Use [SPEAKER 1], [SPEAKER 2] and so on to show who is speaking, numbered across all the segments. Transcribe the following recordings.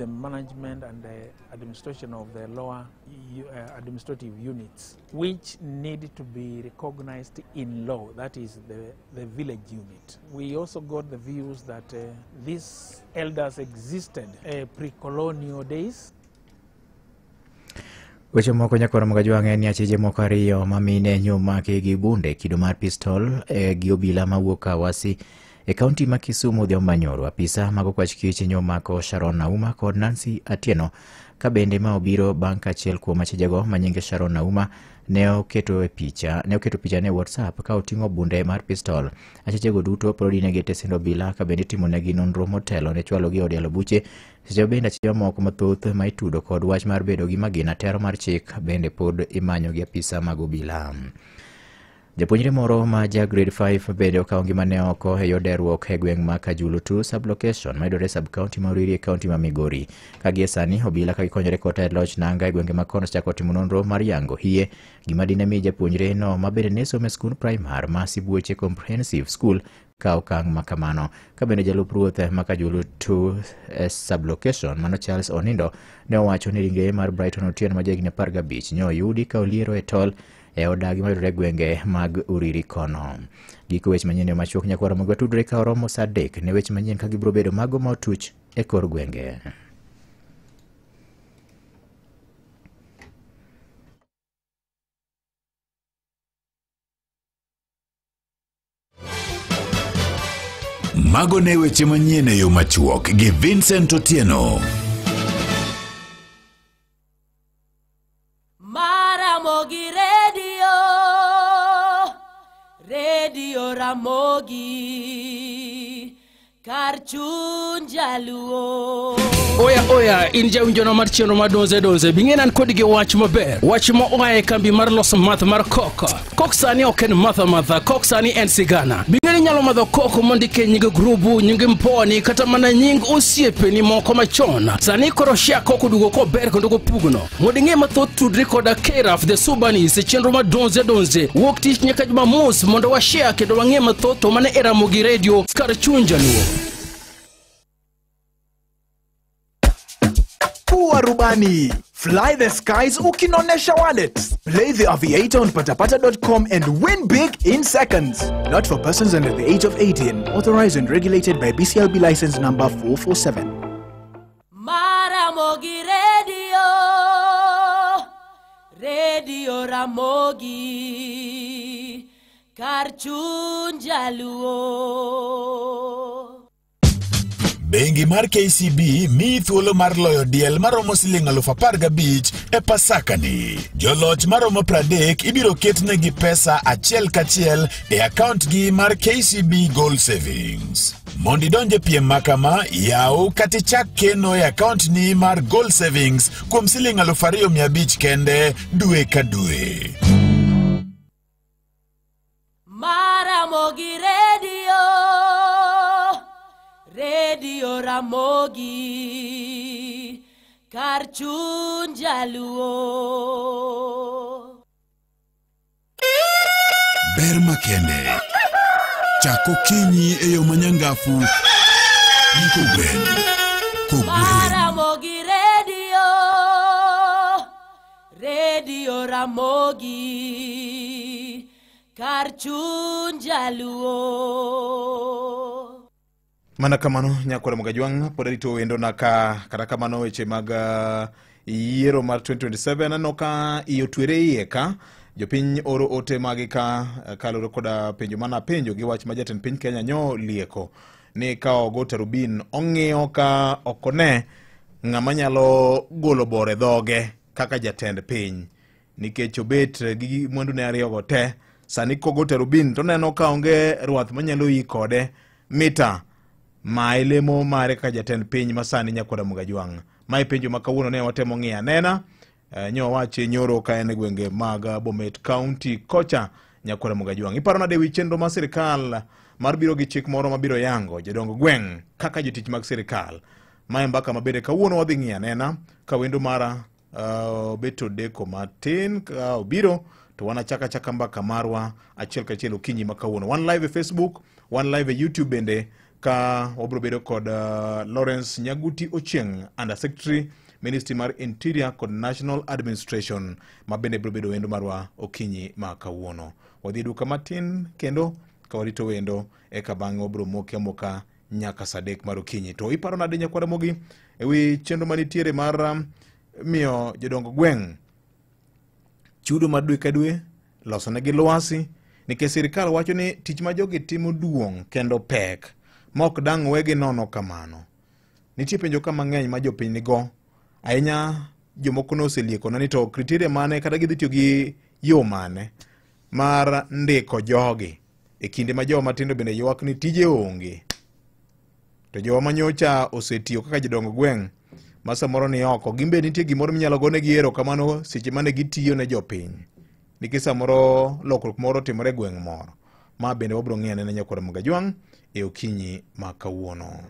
[SPEAKER 1] The management and the administration of the lower administrative units, which need to be recognized in law, that is the village unit. We also got the views that these elders existed pre-colonial days.
[SPEAKER 2] Weche moko nyakwar Mogajwang' en ni achije moko ariyo ma mine nyomaki gi bunde kido mar pistol gi obila mawuok Awasi e kaunti ma Kisumu odhiambo manyoro. Apisa mag okwach kich nyomako Sharon Nauma kod Nancy Atieno ka bende ma obiro bang' ka achiel kuom achijego ma nyinge Sharon Nauma ne oketo picha ne oketo picha ne WhatsApp ka oting'o bunde mar pistol. Achijego duto pod odinegi e tesend obila ka bende itimonegi nonro motelo ne chwalogi e od yalo buche. Seche bende achije moko mathoth ma itudo kod wach mar bedo gi magina tero mar chik bende pod imanyo gi apisa mag obila. Japuonjre moro ma ja grade 5 bende okawo ngimane oko e yor deruok e gweng' ma Kajulu 2 sub-location mayudore sub-county ma Uriri e kaunti ma Migori. Ka gie sani obila ka gikonyore kod tend loch nanga e gwenge ma kono osechako timo nonro mar yango hie gima dine mi japuonjre no ma bende ne somo e skund primar ma Sibuoche Comprehensive School ka okang' ma kamano. Ka bende jalup ruoth ma Kajulu 2 sub-location mano Charles Onindo ne owacho ni ringre mar Brighton Otieno ma jahigni 15 nyo oyudi ka oliero e tol e odagi mayudore e gwenge mag Uriri kono. Giko weche manyien e machuok nyakwar Ramogi watudre ka oromo saa 3 ne weche manyien ka gibiro bedo mago ma otuch e kor gwenge.
[SPEAKER 3] Mago ne weche manyien e yo machuok gi Vincent Otieno.
[SPEAKER 4] Ramogi Radio, Radio Ramogi, kar chuny jaluo.
[SPEAKER 5] Oya oya, in jawinjono mar chenro mar Donze Donze, bing'e an kod gi wach maber. Wach ma oa e kambi mar loso math mar koko. Kok sani ok en math amatha, kok sani en sigana. Bing'e ni inyalo madho koko mondike nying grubu, nying mponi, kata mana nying osiepeni moko machon. Sani koro share koko duogo kober kendo kopugno. Mondo ing'e mathoth tudri koda Keraf the Subanis e chenro mar Donze Donze. Wuok tich nyaka Jumamos mondo washare kendo wang'e mathoth to mane e Ramogi Radio kar chuny jaluo.
[SPEAKER 6] Kuwa rubani. Fly the skies ukinonesha wallet. Play the Aviator on patapata.com and win big in seconds. Not for persons under the age of 18. Authorized and regulated by BCLB license number 447.
[SPEAKER 4] Maramogi Radio, Radio Ramogi, kar chuny jaluo.
[SPEAKER 3] Bengi mar KCB miyi thuolo mar loyo diel maromo siling 15,000 e Pasaka ni. Joloch maromo 30 ibiro ketnegi pesa achiel kachiel e akaont gi mar KCB Goal Savings. Mondo idonj e piem ma kama, yaw kata ichak keno e akaont ni mar Goal Savings kuom siling 2,500 kende dwe ka dwe.
[SPEAKER 4] Maramogi Radio, Radio Ramogi, kar chuny jaluo.
[SPEAKER 3] Ber makende. Chak okinyi e yo manyangafu gi kogwen. Kogwen.
[SPEAKER 4] Maramogi Radio, Radio Ramogi, kar chuny jaluo.
[SPEAKER 7] Mana kamano nyakwar Mogajwang' pod arito wendona ka kata kamano weche mag yiero mar 2027 aneno ka iye otwere iye ka jopiny oro ote magi ka kaluwore koda penjo mana penjo gi wach ma jatend piny Kenya nyo lieko ni ka ogo tarubin ong'iyo ka ok one ng'ama nyalo golo bor e dhoge kaka jatend piny nikech obet gi mwandune ariyogo te sani kogo tarubin to oneno ka onge rwath manyalo yi kode mita mae lemo mare kaka jatend piny masani nyakwar Mogajwang'. Mae penjo ma kawuono ne watemo ng'iyo anena nyo wache nyoro ka en e gwenge mag Bomet County kocha nyakwar Mogajwang'. Iparo nade wi chenro mar sirikal mar biro gi chik moro mabiro yango jodong gweng' kaka jotich mag sirikal. Mae mbaka mabende kawuono wadhi ng'iyo anena ka wendo mara obet odeko matin ka obiro to wanachaka chaka mbaka marwa achiel kachiel okinyi ma kawuono. Wan live e Facebook, wan live e YouTube bende. Ka wabiro bedo kod Lawrence Nyaguti Ochieng, Under Secretary, Ministry mar Interior kod National Administration, ma bende biro bedo wendo marwa okinyi ma kawuono. Wadhi e duka matin kendo ka warito wendo, eka bang'e wabiro moke amoka nyaka saa 3 mar okinyi. To iparo nade nyakwar Ramogi ewi chenro manitiere mar miyo jodong gweng' chudo mar dwe ka dwe, loso negi lwasi, nikech sirikal wacho ni tich ma jogi timo duong' kendo pek ma ok dang' wegi nono kamano. Nitie penjo ka mang'eny ma jopiny nigo, ahinya jomoko noseliekona ni to criteria mane kata gidhi tiyo gi yo mane mar ndiko jogi e kinde ma joma matindo bende ywak ni tije onge. To joma manyocha osetiyo kaka jodong gweng' ma samoro ni oko, gin be nitie gimoro minyalo gonegi erokamano seche mane gitiyo ne jopiny, nikech samoro lokruok moro otimore e gweng' moro. Ma bende wabiro ng'iyo anena nyakwar Ramogi Ajwang' e okinyi ma kawuono.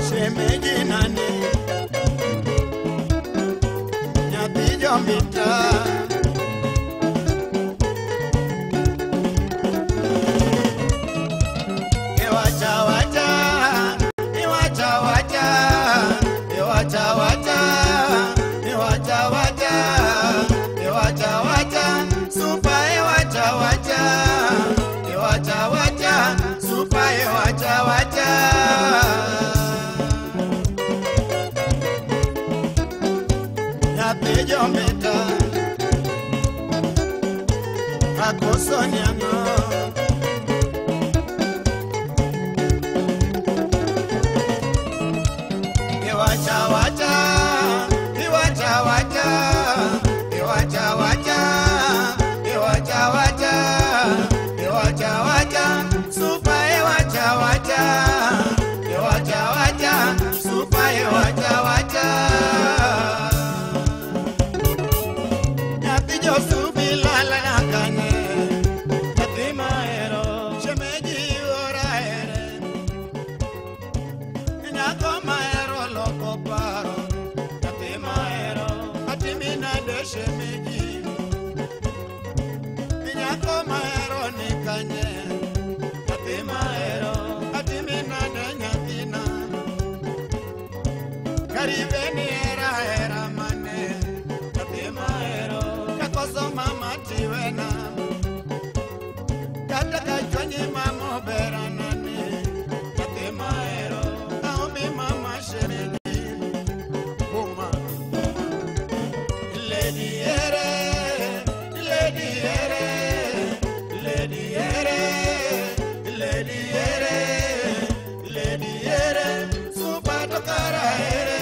[SPEAKER 8] Shemeji nani nyathi jombita iwacha wacha iwacha wacha iwacha wacha iwacha wacha iwacha wacha supa iwacha wacha iwacha wacha supa iwacha wacha. Nyathi jombita akoso nyang'o iwacha wacha iwacha wacha iwacha wacha iwacha wacha iwacha wacha supa iwacha wacha iwacha wacha supa iwacha wacha. Nyathi josubi lala kanye nyathi mahero shemeji ora here nyako mahero loko paro nyathi mahero atimi nade shemeji nyako mahero ni kanye nyathi mahero atimi nade nyathina karibeni hera hera mane nyathi mahero kakoso mama tiwena kata kachwanyi mama oberanane nyathi mahero aomi mama shemeji boma lady ere lady ere lady ere lady ere lady ere supa tokara ere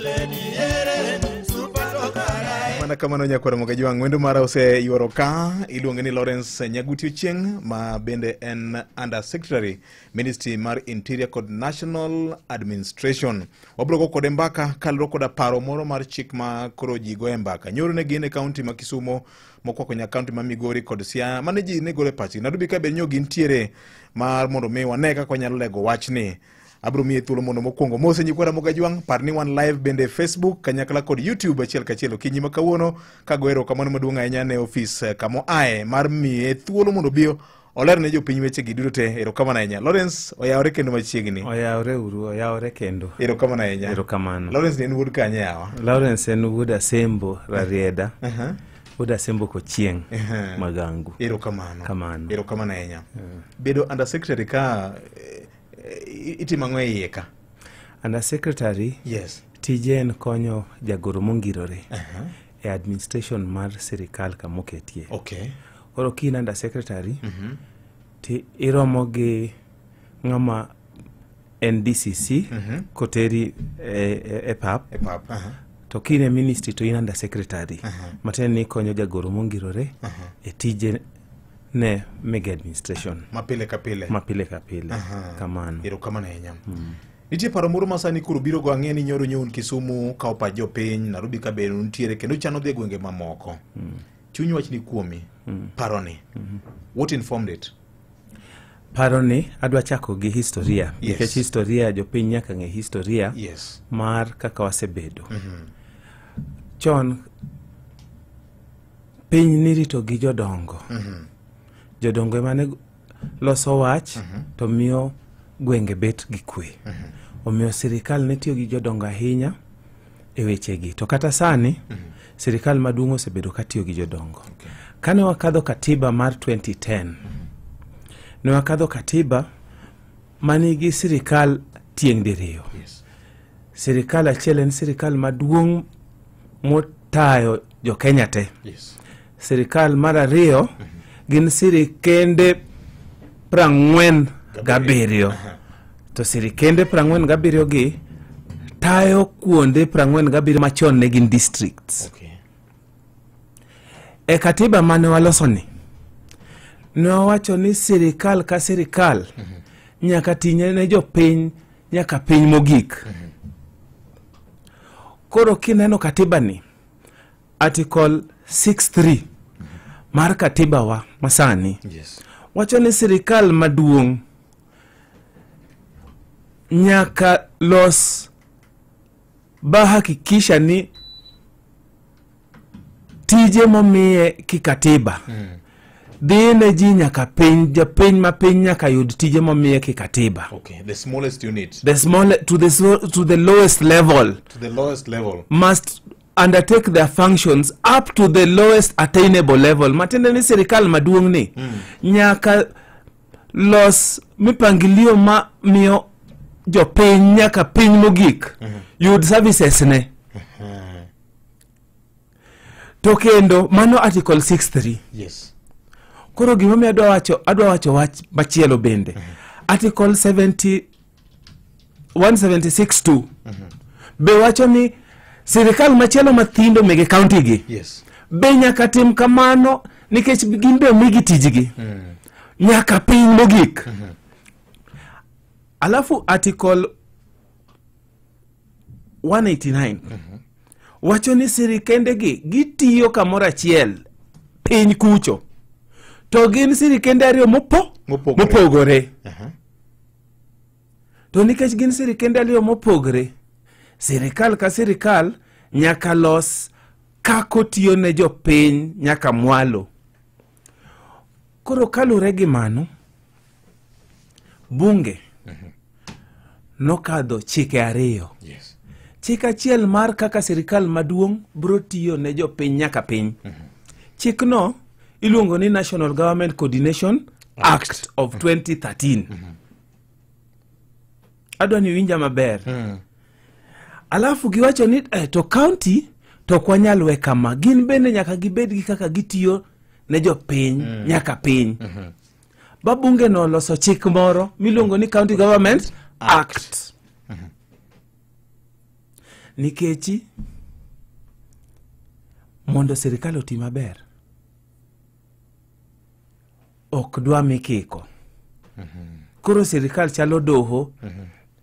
[SPEAKER 8] lady ere supa tokara.
[SPEAKER 7] Mana kamano nyakwar Ramogi Ajwang', wendo mara oseyuoro ka iluonge ni Lawrence Nyaguti Ochieng' ma bende en Under Secretary, Ministry mar Interior kod National Administration. Wabiro go kode mbaka kaluwore koda paro moro mar chik ma koro ji goye mbaka. Nyoro ne gin e kaunti ma Kisumo, mokwako nyaka kaunti ma Migori kod Siaya, mane ji ne golo e pachgi. Nairobi ka bed nyo gintiere mar mondo mi wane kaka wanyalo lego wachni. Abiro miye thuolo mondo mokwongo mose nyikwa Ramogi Ajwang', par ni wan live bende e Facebook kanyakla kod YouTube achiel kachiel okinyi ma kawuono, kago erokamano maduong' ahinya ne ofis kamo aye mar miye thuolo mondo obi oler ne jopiny wechegi duto te. Erokamano ahinya. Lawrence, oyawore kendo machiegni.
[SPEAKER 9] Oyawore uru, oyawore kendo.
[SPEAKER 7] Erokamano ahinya.
[SPEAKER 9] Erokamano.
[SPEAKER 7] Lawrence en wuod kanye yawa?
[SPEAKER 9] Lawrence en wuod Asembo Rarieda. Wuod Asembo Kochieng' Magangu.
[SPEAKER 7] Erokamano.
[SPEAKER 9] Kamano.
[SPEAKER 7] Erokamano ahinya. Bedo Under Secretary ka itimo ang'o e iye ka?
[SPEAKER 9] Under Secretary,
[SPEAKER 7] yes,
[SPEAKER 9] tije en konyo jagoro mongirore e administration mar sirikal kamoketie.
[SPEAKER 7] Okay.
[SPEAKER 9] Koro ka in Under Secretary, ti iromo gi ng'ama en DCC koteri e pap.
[SPEAKER 7] E pap.
[SPEAKER 9] To ka in e ministry to in Under Secretary. Matiende ni ikonyo jagoro mongirore e tije ne mega administration.
[SPEAKER 7] Ma pile ka pile.
[SPEAKER 9] Ma pile ka pile. Kamano.
[SPEAKER 7] Erokamano ahinya. Nitie paro moro ma sani koro biro go, ang'e ni nyoro nyo un Kisumu kawo pach jopiny, Nairobi ka bende untiere kendo chano dhi e gwenge mamoko. Chuny wach ni kuomi, paroni. What informed it?
[SPEAKER 9] Paro ni adwa chako gi historia.
[SPEAKER 7] Yes.
[SPEAKER 9] Nikech historia jopiny nyaka ng'e historia
[SPEAKER 7] Yes.
[SPEAKER 9] mar kaka wasebedo. Chon piny nirito gi jodongo. Jodongo ema ne loso wach to miyo gwenge bet gi kwe. Omiyo sirikal ne tiyo gi jodongo ahinya e wechegi. To kata sani sirikal maduong' osebedo ka tiyo gi jodongo. Kane wakadho katiba mar 2010, ne wakadho katiba manigi sirikal tieng' diriyo.
[SPEAKER 7] Yes.
[SPEAKER 9] Sirikal achiel en sirikal maduong' motayo jo-Kenya te.
[SPEAKER 7] Yes.
[SPEAKER 9] Sirikal mar ariyo gin sirikende 47. To sirikende 47 gi tayo kuonde 47 machon ne gin districts.
[SPEAKER 7] Okay.
[SPEAKER 9] E katiba mane walosoni, ne wawacho ni sirikal ka sirikal nyaka ting'e ne jopiny nyaka piny mogik. Koro kineno katiba ni, Article 63 mar katiba wa masani
[SPEAKER 7] Yes.
[SPEAKER 9] wacho ni sirikal maduong' nyaka los ba hakikisha ni tije momiye kikatiba dhi ne ji nyaka piny, japiny ma piny nyaka yud tije momiye kikatiba.
[SPEAKER 7] Okay. The smallest unit.
[SPEAKER 9] The small to the lowest level
[SPEAKER 7] To the lowest level.
[SPEAKER 9] must undertake their functions up to the lowest attainable level. Matiende ni sirikal maduong' ni nyaka los mipangilio ma miyo jopiny nyaka piny mogik yud services ne. To kendo mano Article 63.
[SPEAKER 7] Yes.
[SPEAKER 9] Koro gimomiyo adwa wacho wach machielo bende. Article 70 176.2 be wacho ni sirikal machielo mathindo mege county gi
[SPEAKER 7] Yes.
[SPEAKER 9] be nyaka tim kamano nikech gin be omigi tijgi nyaka piny mogik. Alafu Article 189 wacho ni sirikende gi gitiyo kamoro achiel piny kucho to gin sirikende ariyo
[SPEAKER 7] Mopogore.
[SPEAKER 9] mopogore. To nikech gin sirikende ariyo mopogore, sirikal ka sirikal nyaka los kako tiyo ne jopiny nyaka mwalo. Koro kalure gi mano, bunge nokadho chike ariyo.
[SPEAKER 7] Yes.
[SPEAKER 9] Chik achiel mar kaka sirikal maduong' bro tiyo ne jopiny nyaka piny. Chikno iluongo ni National Government Coordination Act of 2013. Adwa ni iwinja maber. Alafu giwacho ni to county to ok wanyal we kama, gin bende nyaka gibed gi kaka gitiyo ne jopiny nyaka piny. Ba bunge no oloso chik moro miluongo ni County Government Act. Nikech mondo sirikal oti maber ok dwa mikiko. Koro sirikal chalo doho,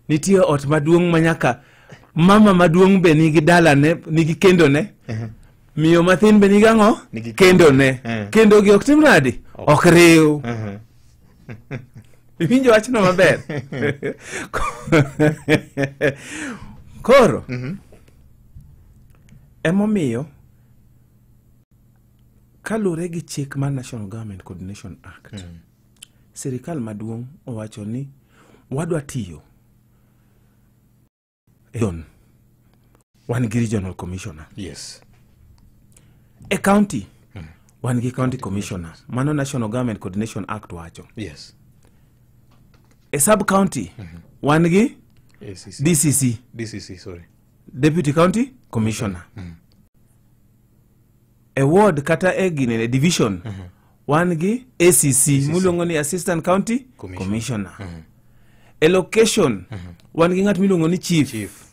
[SPEAKER 9] nitie ot maduong' ma nyaka mama maduong' be nigi dalane, nigi kendone, miyo mathin be nigi ang'o?
[SPEAKER 7] Nigi
[SPEAKER 9] kendone. Kendo gi ok tim nadi? Ok riw. Iwinjo wachno maber? Koro emomiyo kalure gi chik mar National Government Coordination Act, sirikal maduong' owacho ni wadwa tiyo e zone. Wan gi regional commissioner.
[SPEAKER 7] Yes.
[SPEAKER 9] E county wan gi county commissioner. Mano National Government Coordination Act wacho.
[SPEAKER 7] Yes.
[SPEAKER 9] E sub county wan gi
[SPEAKER 7] ACC.
[SPEAKER 9] DCC,
[SPEAKER 7] DCC, sorry.
[SPEAKER 9] Deputy County Commissioner. E ward kata e ginene division wan gi ACC miluongo ni Assistant County
[SPEAKER 7] Commissioner.
[SPEAKER 9] Commissioner. E location wan gi ng'at miluongo ni chief.
[SPEAKER 7] Chief.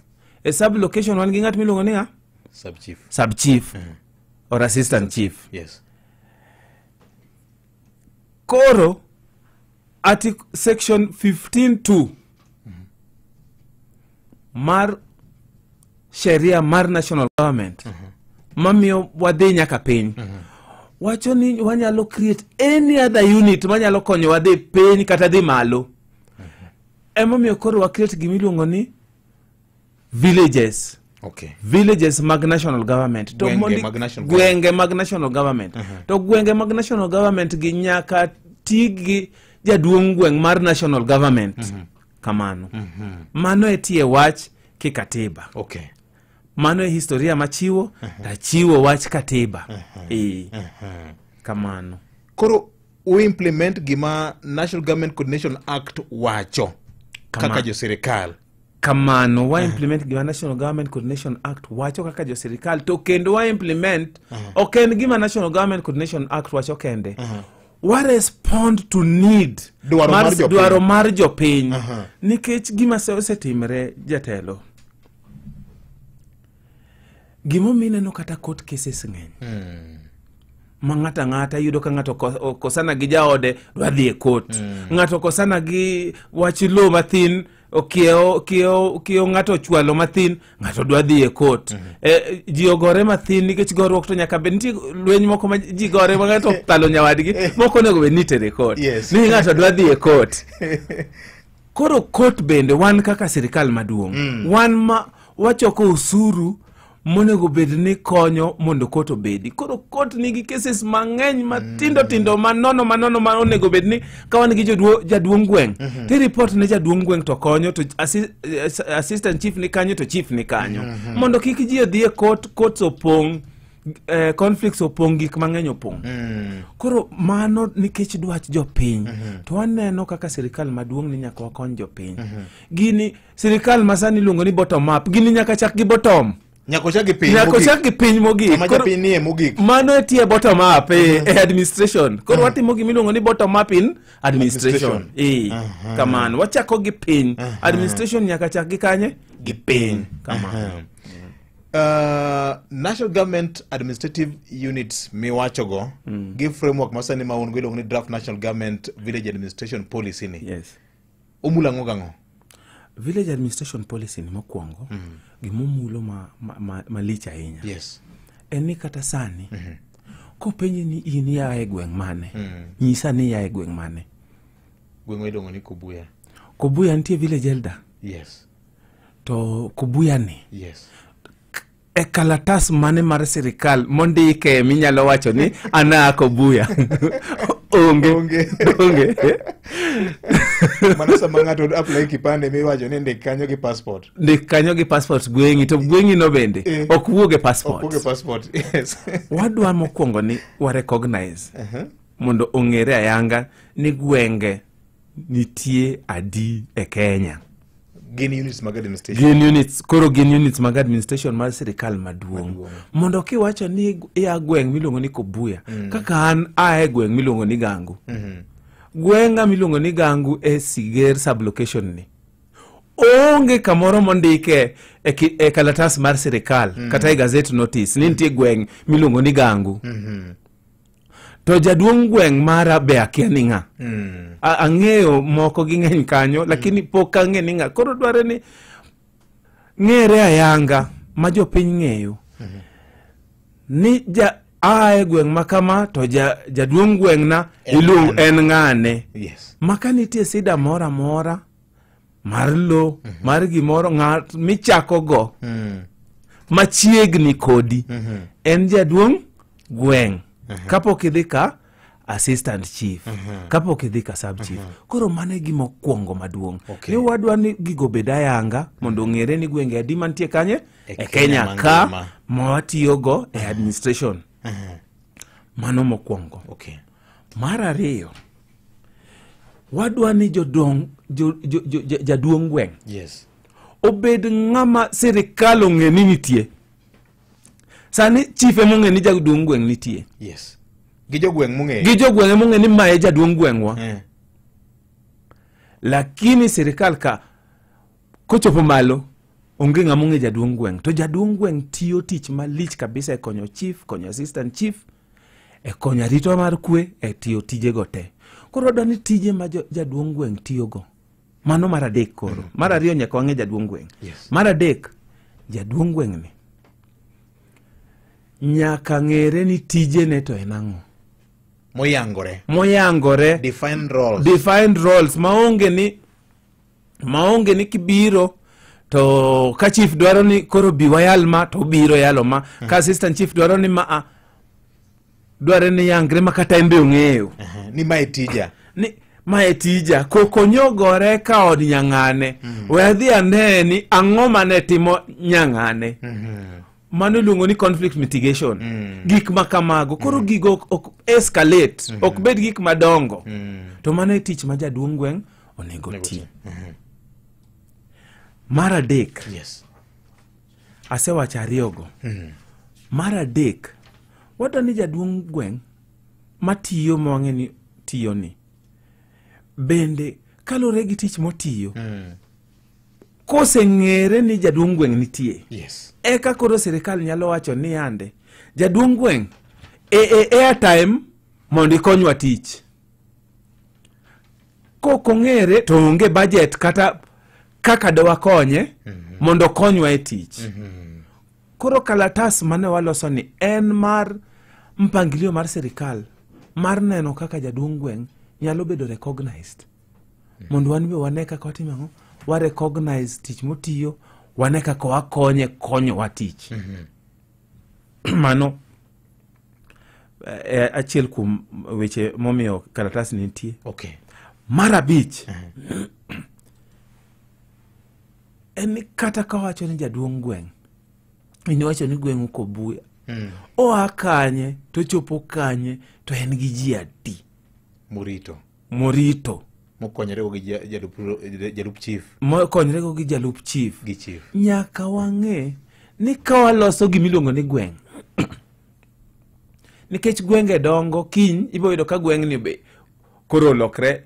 [SPEAKER 9] E sub location wan gi ng'at miluongo ni ng'a?
[SPEAKER 7] Sub chief.
[SPEAKER 9] Sub chief or assistant chief.
[SPEAKER 7] Yes.
[SPEAKER 9] Koro article section 15(2) mar sheria mar national government mamiyo wadhi nyaka piny. Wacho ni wanyalo create any other unit manyalo konyowa dhi piny kata dhi malo. Emomiyo koro wa create gimiluongo ni villages. Villages mag national government. To
[SPEAKER 7] Gwenge mag national
[SPEAKER 9] gwenge mag national government. To gwenge mag national government gi nyaka ti gi jaduong' gweng' mar national government. Kamano. Mano e tie wach kikatiba. Mano e historia machiwo, tachiwo wach katiba. Kamano.
[SPEAKER 7] Koro u implement gima National Government Coordination Act wacho kaka jo sirikal.
[SPEAKER 9] Kamano, wa implement gima National Government Coordination Act wacho kaka jo sirikal, to kendo wa implement ok en gima National Government Coordination Act wacho kende. Wa respond to need
[SPEAKER 7] Dwaro mar jopiny.
[SPEAKER 9] Dwaro mar jopiny. Nikech gima osetimre jatelo. Gimomiyo ineno kata court cases ng'eny. Ma ng'ato ang'ata yudo ka ng'ato okosana gi jaode dwa dhi e court. Ng'ato okosana gi wach lowo mathin, okiewo ng'ato ochwalo mathin, ng'ato dwa dhi e court. Ji ogore mathin nikech goruok to nyaka bed nitie lweny moko ma ji gore ma ng'ato okalo nyawadgi, moko onego bed ni itere e court. Ni ng'ato dwa dhi e court. Koro court bende wan kaka sirikal maduong', wan ma wachoko osuru monego bed ni konyo mondo court obedi. Koro court nigi cases mang'eny matindo tindo manono manono ma onego bed ni ka wan gi jaduong' gweng', ti report ne jaduong' gweng' to konyo, to assistant chief ni kanyo to chief ni kanyo. Mondo kik ji odhi e court, courts opong', conflicts opong', gik mang'eny opong'. Koro mano nikech dwach jopiny, to waneno kaka sirikal maduong' ni nyaka wakony jopiny. Gini sirikal masani iluongo ni bottom up, gini nyaka chak gi bottom.
[SPEAKER 7] Nyaka ochak gi piny
[SPEAKER 9] Nyaka
[SPEAKER 7] mogik.
[SPEAKER 9] ochak gi piny mogik.
[SPEAKER 7] Kama japiny nie mogik.
[SPEAKER 9] Mano e tie bottom up e administration. Koro watimo gima iluongo ni bottom up in administration.
[SPEAKER 7] Administration.
[SPEAKER 9] Kamano. Wachako gi piny. Administration nyaka chak gi kanye? Gi piny. Kamano.
[SPEAKER 7] National Government Administrative Units miwachogo gi framework masani ma un go iluongo ni Draft National Government Village Administration Policy ni. Omulo ang'o gang'o?
[SPEAKER 9] Village Administration Policy ni mokwongo, gimomulo malich ahinya. En ni kata sani, kopenji ni in ia e gweng' mane, nyisa ni ia e gweng' mane.
[SPEAKER 7] Gweng' iluongo ni Kobuya.
[SPEAKER 9] Kobuya nitie village elder.
[SPEAKER 7] Yes.
[SPEAKER 9] To Kobuya ni.
[SPEAKER 7] Yes.
[SPEAKER 9] E kalatas mane mar sirikal mondike minyalo wacho ni an aa Kobuya? Onge.
[SPEAKER 7] Onge.
[SPEAKER 9] Onge.
[SPEAKER 7] Mano sama ng'ato apply kipande miwacho ni ndik kanyo gi passport.
[SPEAKER 9] Ndik kanyo gi passport gweng'i, to gweng'i no bende ok wuog e passport.
[SPEAKER 7] Ok wuog e passport. Yes.
[SPEAKER 9] Wadwa mokwongo ni wa recognize mondo ong'ere ayanga ni gwenge nitie adi e Kenya.
[SPEAKER 7] Gin units mag administration.
[SPEAKER 9] Gin units, koro gin units mag administration mar sirikal maduong'. Mondo kiwacho ni ia gweng' miluongo ni Kobuya, kaka an a e gweng' miluongo ni Gangu. Gweng'a miluongo ni Gangu e Siger sublocation ni. Onge kamoro mondike e kalatas mar sirikal kata e gazette notice ni nitie gweng' miluongo ni Gangu. To jaduong' gweng' mara be akia ni ng'a. Ang'eyo moko gi ng'eny kanyo, lakini pok ang'e ni ng'a. Koro dware ni ng'ere ayanga ma jopiny ng'eyo ni ja a e gweng' ma kama to jaduong' gweng'na iluongo en ng'ane.
[SPEAKER 7] Yes.
[SPEAKER 9] Ma ka nitie sida moro amora mar lo, mar gimoro, ng'at michako go machiegni kodi en jaduong' gweng'. Kapok idhi ka assistant chief, kapok idhi ka sub chief. Koro mano e gima okwongo maduong'.
[SPEAKER 7] Okay.
[SPEAKER 9] Ni wadwa ni gigo bed ayanga mondo ong'ere ni gwenge adi mantie kanye
[SPEAKER 7] E
[SPEAKER 9] e
[SPEAKER 7] Kenya
[SPEAKER 9] Kenya ka
[SPEAKER 7] mangima.
[SPEAKER 9] ma watiyogo e administration. Mano mokwongo.
[SPEAKER 7] Okay.
[SPEAKER 9] Mar ariyo, wadwa ni jodong jaduong' gweng'
[SPEAKER 7] Yes.
[SPEAKER 9] obed ng'ama sirikal ong'e ni nitie. Sani chief ema ong'e ni jaduong' gweng' nitie.
[SPEAKER 7] Yes. Gi jogweng' mong'eyo.
[SPEAKER 9] Gi jogweng' ema ong'e ni mae jaduong' gweng'wa. Lakini sirikal ka kochopo malo onge ng'ama ong'e jaduong' gweng'. To jaduong' gweng' tiyo tich malich kabisa e konyo chief, konyo assistant chief, e konyo arita mar kwe, e tiyo tijego te. Koro wadwa ni tije ma jaduong' gweng' tiyogo. Mano mar adek koro. Mar ariyo nyaka wang'e jaduong' gweng'.
[SPEAKER 7] Yes.
[SPEAKER 9] Mar adek, jaduong' gweng' ni nyaka ng'ere ni tijene to en ang'o.
[SPEAKER 7] Moyangore.
[SPEAKER 9] Moyangore.
[SPEAKER 7] Defined roles.
[SPEAKER 9] Defined roles. Maonge ni kibiro to ka chief dwaro ni koro bi wayal ma to obiro yalo ma. Ka assistant chief dwaro ni ma dware ni yangre ma kata en be ong'eyo.
[SPEAKER 7] Ni mae tija.
[SPEAKER 9] Ni mae tija. Koko nyogore ka od nyang'ane. We adhi ane ni ang'o mane timo nyang'ane. Mano iluongo ni conflict mitigation. Gik ma kamago. Koro gigo ok escalate. Ok bed gik madongo. To mano e tich ma jaduong' gweng' onego ti. Mar adek.
[SPEAKER 7] Yes.
[SPEAKER 9] Asewacho ariyogo. Mar adek, wadwa ni jaduong' gweng' matiyo ma wang'e ni tiyo ni bende kaluwore gi tich motiyo, koseng'ere ni jaduong' gweng' nitie,
[SPEAKER 7] yes,
[SPEAKER 9] eka koro sirikal nyalo wacho ni yande jaduong' gweng' e airtime mondo ikonywa tich. Kok ong'ere to onge budget kata kaka dowakonye mondo okonywa e tich. Koro kalatas mane waloso ni en mar mpangilio mar sirikal mar neno kaka jaduong' gweng' nyalo bedo recognized. Mondo wan be wane kaka watimo ang'o, wa recognize tich motiyo, wane kaka wakonye konyowa tich. Mano achiel kuom weche momiyo kalatas ni nitie.
[SPEAKER 7] Okay.
[SPEAKER 9] Mar abich, en ni kata ka wacho ni jaduong' gweng', iwacho ni gweng' okobuya, oa kanye to chopo kanye to en gi ji adi
[SPEAKER 7] morito mokonyorego gi jalup chief,
[SPEAKER 9] mokonyorego gi jalup chief
[SPEAKER 7] gi chief.
[SPEAKER 9] Nyaka wang'e ni ka waloso gimiluongo ni gweng', nikech gwenge dongo, kiny ibiro yudo ka gweng'ni be koro olokre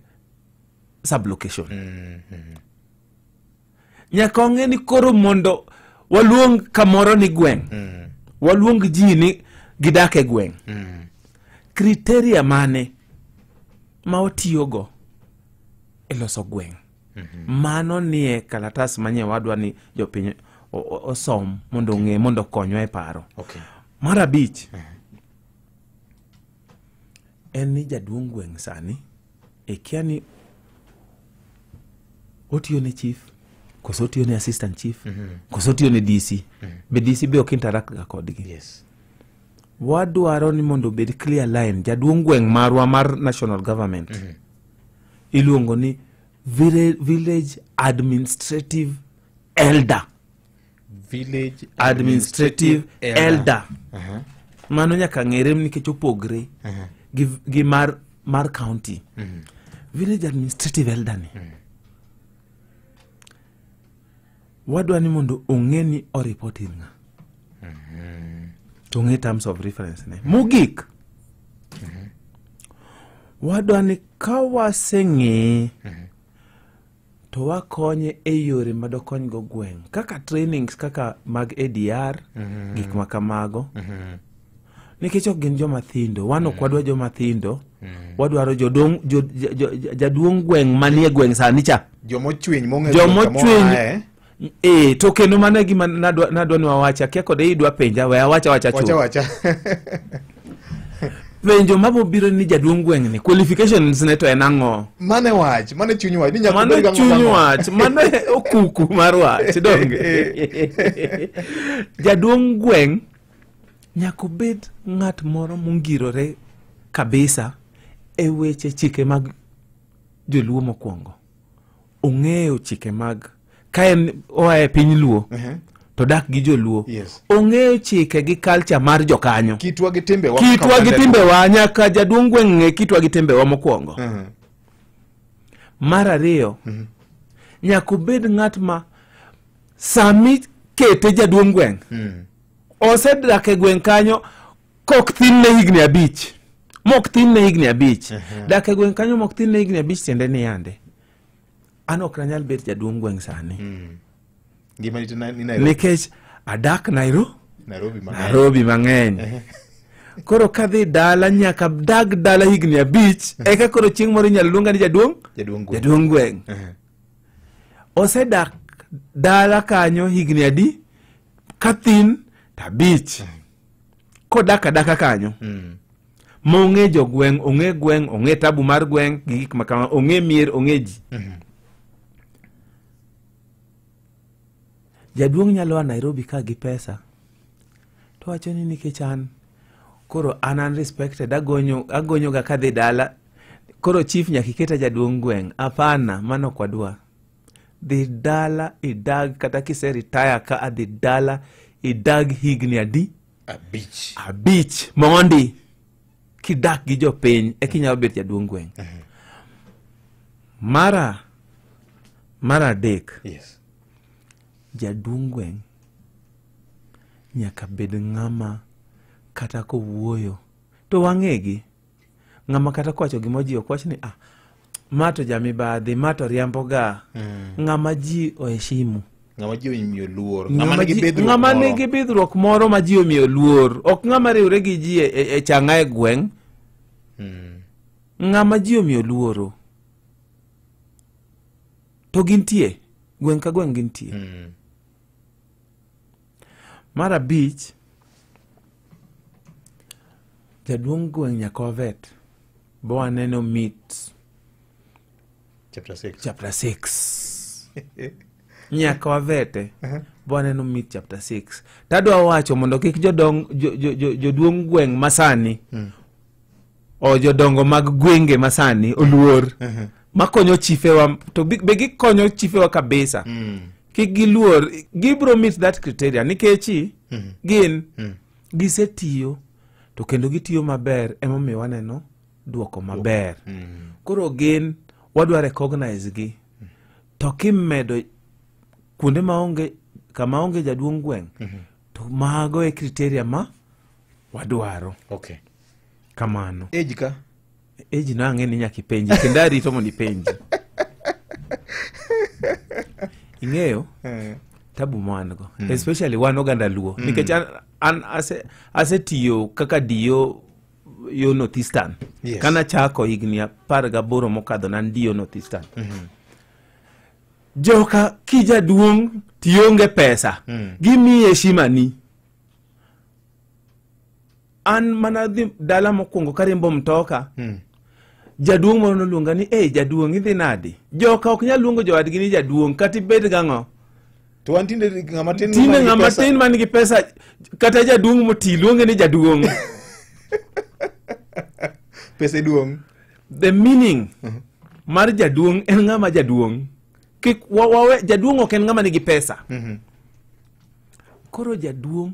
[SPEAKER 9] sublocation. Nyaka wang'e ni koro mondo waluong kamoro ni gweng', waluong ji ni gidak e gweng', criteria mane ma watiyogo e loso gweng'? Mano nie kalatas manye wadwa ni jopiny osom mondo ong'e, mondo okonywa e paro.
[SPEAKER 7] Okay.
[SPEAKER 9] Mar abich, en ni jaduong' gweng' sani ikia ni otiyo ne chief, koso otiyo ne assistant chief, koso otiyo ne DC. Be DC be ok interact ga kodgi.
[SPEAKER 7] Yes.
[SPEAKER 9] Wadwaro ni mondo obed clear line. Jaduong' gweng' marwa mar national government iluongo ni village administrative elder.
[SPEAKER 7] Village
[SPEAKER 9] administrative elder. Mano nyaka ng'ere nikech opogre gi mar county. Village administrative elder ni wadwa ni mondo ong'e ni oripot ir ng'a, to ong'e terms of reference ne. Mogik, wadwa ni ka waseng'eye to wakonye e yore madokonygo gweng', kaka trainings kaka mag ADR, gik ma kamago. Nikech ok gin joma thindo, wan ok wadwa joma thindo, wadwaro jaduong' gweng' manie gweng' sani cha,
[SPEAKER 7] jomochwiny mong'eyo
[SPEAKER 9] jomochwiny. To kendo mano e gima nadwa ni wawachi. Akia kode idwa penja, we awacha wacha chuth.
[SPEAKER 7] Wacha.
[SPEAKER 9] Penjo mabiro ni jaduong' gweng' ni qualifications ne to en ang'o?
[SPEAKER 7] Mane wach, mane chuny wach, ni nyaka
[SPEAKER 9] obed gang'o. Mano chuny wach, mano okuku mar wach, donge? Jaduong' gweng' nyaka obed ng'at moro mongirore kabisa e weche chike mag joluo mokwongo. Ong'eyo chike mag ka en oa e piny Luo, to dak gi joluo.
[SPEAKER 7] Yes.
[SPEAKER 9] Ong'eyo chike gi culture mar jokanyo.
[SPEAKER 7] Kitwa gi timbewa.
[SPEAKER 9] Kitwa gi timbewa, nyaka jaduong' gweng' ng'e kitwa gi timbewa mokwongo. Mar ariyo, nyaka obed ng'at ma sami kete jaduong' gweng', osedak e gweng' kanyo kok thin ne higni 5. Mok thin ne higni 5. Dak e gweng' kanyo mok thin ne higni 5 tiende ni yande an ok anyal bet jaduong' gweng' sani. Nikech adak Nairobi mang'eny. Koro kadhi dala nyaka dag dala higni 5 eka koro chieng' moro inyalo luonga ni jaduong' gweng'. Osedak dala kanyo higni adi? Kathin to 5. Kodak adaka kanyo. Mong'e jogweng', ong'e gweng', ong'e tabu mar gweng' gi gik ma kama, ong'e mier, ong'e ji. Jaduong' nyalo a Nairobi ka gi pesa to wacho ni nikech an koro an unrespected, agonyo ga kadhi dala, koro chief nyaka iketa jaduong' gweng'. Hapana, mano ok wadwa. Dhi dala idag, kata kise retire ka adhi dala idag higni adi?
[SPEAKER 7] 5.
[SPEAKER 9] 5 mondi kidak gi jopiny eka inyalo bet jaduong' gweng'. Mar adek,
[SPEAKER 7] Yes.
[SPEAKER 9] jaduong' gweng' nyaka bed ng'ama kata kowuoyo to wang'egi, ng'ama kata kowacho gima ji ok wach ni ah, ma to jamibadhi, ma to riambo ga. Ng'ama ji oheshimu,
[SPEAKER 7] Ng'ama ji omiyo luor, ng'ama nigi bidhruok
[SPEAKER 9] ng'ama
[SPEAKER 7] moro.
[SPEAKER 9] nigi bidhruok moro ma ji omiyo luor, ok ng'ama riwre gi ji e chang'a e gweng'. Ng'ama ji omiyo luoro to gintie gweng' ka gweng' gintie. Mar abich, jaduong' gweng' nyaka wavet bo waneno meet
[SPEAKER 7] Chapter 6.
[SPEAKER 9] Chapter 6. Nyaka wavete bo waneno meet chapter 6. Tadwa wacho mondo kik joduong' gweng' masani o jodongo mag gwenge masani oluor makonyo chifewa, to be gikonyo chifewa kabisa. Kik giluor, gibro meet that criteria nikech gin gisetiyo to kendo gitiyo maber, emomiyo waneno duoko maber. Koro gin wadwa recognize gi. To kimedo kuonde maonge, kama onge jaduong' gweng', to mago e criteria ma wadwaro.
[SPEAKER 7] Okay.
[SPEAKER 9] Kamano.
[SPEAKER 7] Age ka?
[SPEAKER 9] Age no ang'e ni nyaka ipenji, kendo arito mondo ipenji. Ing'eyo tabu ma wan go, especially wan oganda Luo, nikech an asetiyo kaka DO yo North Eastern.
[SPEAKER 7] Yes.
[SPEAKER 9] Kana chako higni 18 mokadho nan DO North Eastern. Joka kijaduong' tionge pesa, gimiyi heshima ni. An mana dhi dala mokwongo kariembo mtoka, jaduong' moro noluonga ni, "Ei jaduong' idhi nadi?" Joka ok nyal luongo jowadgi ni jaduong' kata ibed gang'o.
[SPEAKER 7] To wan tinde ng'ama tin
[SPEAKER 9] Tinde
[SPEAKER 7] man gi
[SPEAKER 9] ng'ama
[SPEAKER 7] pesa.
[SPEAKER 9] tin man gi pesa, kata jaduong' moti luonge ni jaduong'.
[SPEAKER 7] Pesa duong'.
[SPEAKER 9] The meaning mar jaduong' en ng'ama jaduong'. Kik wawe jaduong' ok en ng'ama nigi pesa. Koro jaduong'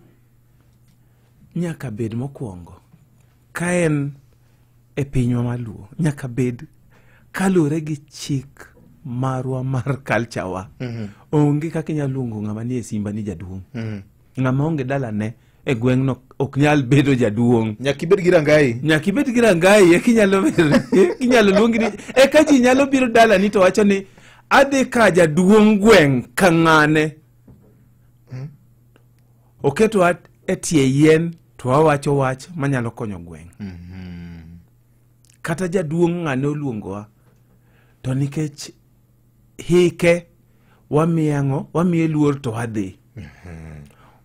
[SPEAKER 9] nyaka bed mokwongo ka en e pinywa maluo, nyaka bed kaluwore gi chik marwa mar culture wa. Onge kaka inyalo luongo ng'ama nie simba ni jaduong'. Ng'ama onge dalane e gweng'no ok nyal bedo jaduong'.
[SPEAKER 7] Nyaka ibed gi rangai.
[SPEAKER 9] Nyaka ibed gi rangai eka inyalo bedo, inyalo luongi ni, eka ji nyalo biro dalani to wacho ni adhi ka jaduong' gweng' ka ng'ane. Oketwa e tie yien to wawacho wach manyalo konyo gweng'. Kata jaduong' ng'ane oluongowa to nikech hike wamiye ang'o, wamiye luor to wadhi.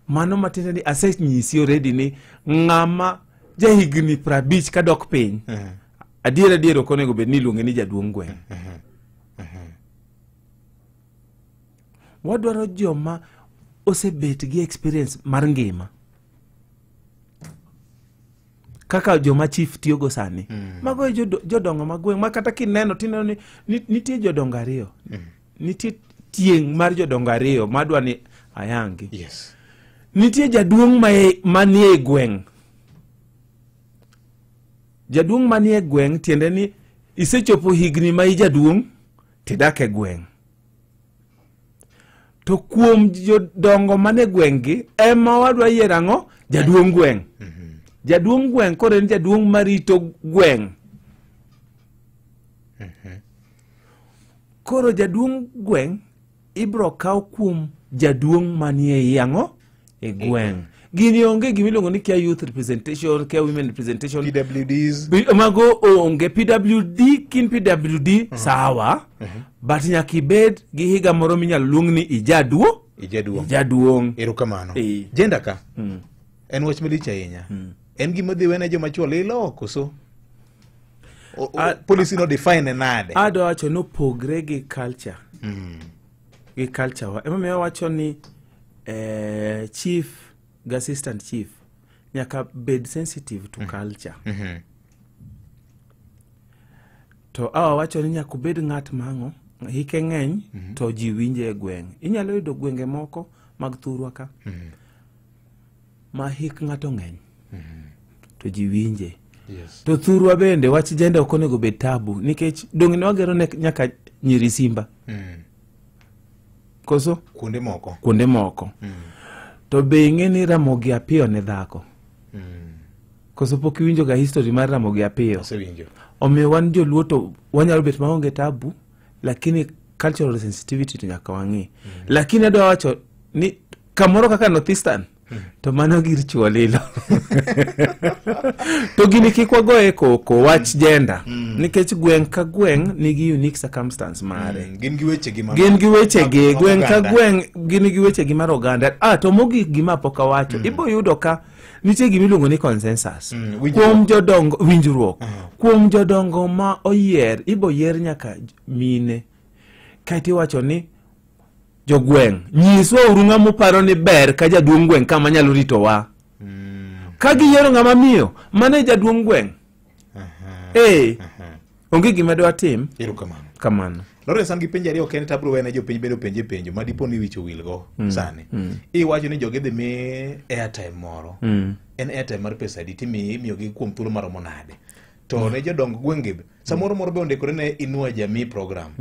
[SPEAKER 9] Mano matiende ni asenyisi already ni ng'ama jahigni 50 kadok piny, adier adier ok onego bed ni iluonge ni jaduong' gweng'. Wadwaro joma osebet gi experience mar ngima kaka joma chief tiyogo sani. Mago e jodongo mag gweng' ma kata kineno tineno ni nitie jodongo ariyo. Nitie tieng' mar jodongo ariyo madwa ni ayangi.
[SPEAKER 7] Yes.
[SPEAKER 9] Nitie jaduong' manie gweng'. Jaduong' manie gweng' tiende ni isechopo higni ma ijaduong' tidak e gweng'. To kuom jodongo mane gweng' gi ema wadwa yiero ang'o? Jaduong' gweng'. Jaduong' gweng' koro en jaduong' marito gweng'. Koro jaduong' gweng' ibro kaw kuom jaduong' manie ei ang'o? E gweng'. Gini onge gimiluongo ni kia youth representation, kia women representation.
[SPEAKER 7] PWDs.
[SPEAKER 9] Mago onge. PWD kin PWD sawa. But nyaka ibed gi higa moro minyalo luong ni ijaduo.
[SPEAKER 7] Ijaduong'.
[SPEAKER 9] Ijaduong'.
[SPEAKER 7] Erokamano. Jenda ka. En wach malich ahinya. En gima dhi wene joma chuo lilo koso? Policy no define nade?
[SPEAKER 9] Adwa wacho ni opogre gi culture. Gi culture wa. Emomiyo wacho ni chief gi assistant chief nyaka bed sensitive to culture. To awa wacho ni nyaka obed ng'at mang'o hike ng'eny to ji winje e gweng'. Inyalo yudo gwenge moko mag thurwa ka ma hik ng'ato ng'eny to ji winje. To thurwa bende wach gender ok onego bed tabu nikech dong' ne wagero ne nyaka nyiri simba. Koso?
[SPEAKER 7] Kuonde moko.
[SPEAKER 9] Kuonde moko. To be ing'e ni Ramogi Apiyo ne dhako. Koso pok iwinjo ga history mar Ramogi Apiyo?
[SPEAKER 7] Asewinjo.
[SPEAKER 9] Omiyo wan joluo to wanyalo bet maonge tabu, lakini cultural sensitivity to nyaka wang'i. Lakini adwa wacho ni kamoro kaka Northeastern to mano gir chuo lilo. To gini kik wagoye koko wach gender. Nikech gweng' ka gweng' nigi unique circumstance mare.
[SPEAKER 7] Gin gi wechegi mar
[SPEAKER 9] Gin gi wechegi, gweng' ka
[SPEAKER 7] oganda.
[SPEAKER 9] gweng' gin gi wechegi mar oganda. To mogik gima pok awacho, ibo yudo ka nitie gima iluongo ni consensus. Kuom jodongo, winjruok. Kuom jodongo ma oyier, ibo yier nyaka mine. Kaeto iwacho ni jogweng', nyiswa uru ng'ama uparo ni ber ka jaduong' gweng' kama nyalo ritowa. Ka giyiero ng'ama miyo, mano e jaduong' gweng'. Onge gima dwa tim.
[SPEAKER 7] Erokamano.
[SPEAKER 9] Kamano.
[SPEAKER 7] Lawrence, an gi penjo ariyo kende to abiro wene jopiny bende openje penjo ma dipo ni wich owilgo sani. Iwacho ni jogi dhi mi airtime moro. En airtime mar pesa adi timiyi imiyogi kuom thuolo maromo nade? To ne jodong gwenge be, samoro moro be ondikore ne Inua Jamii program.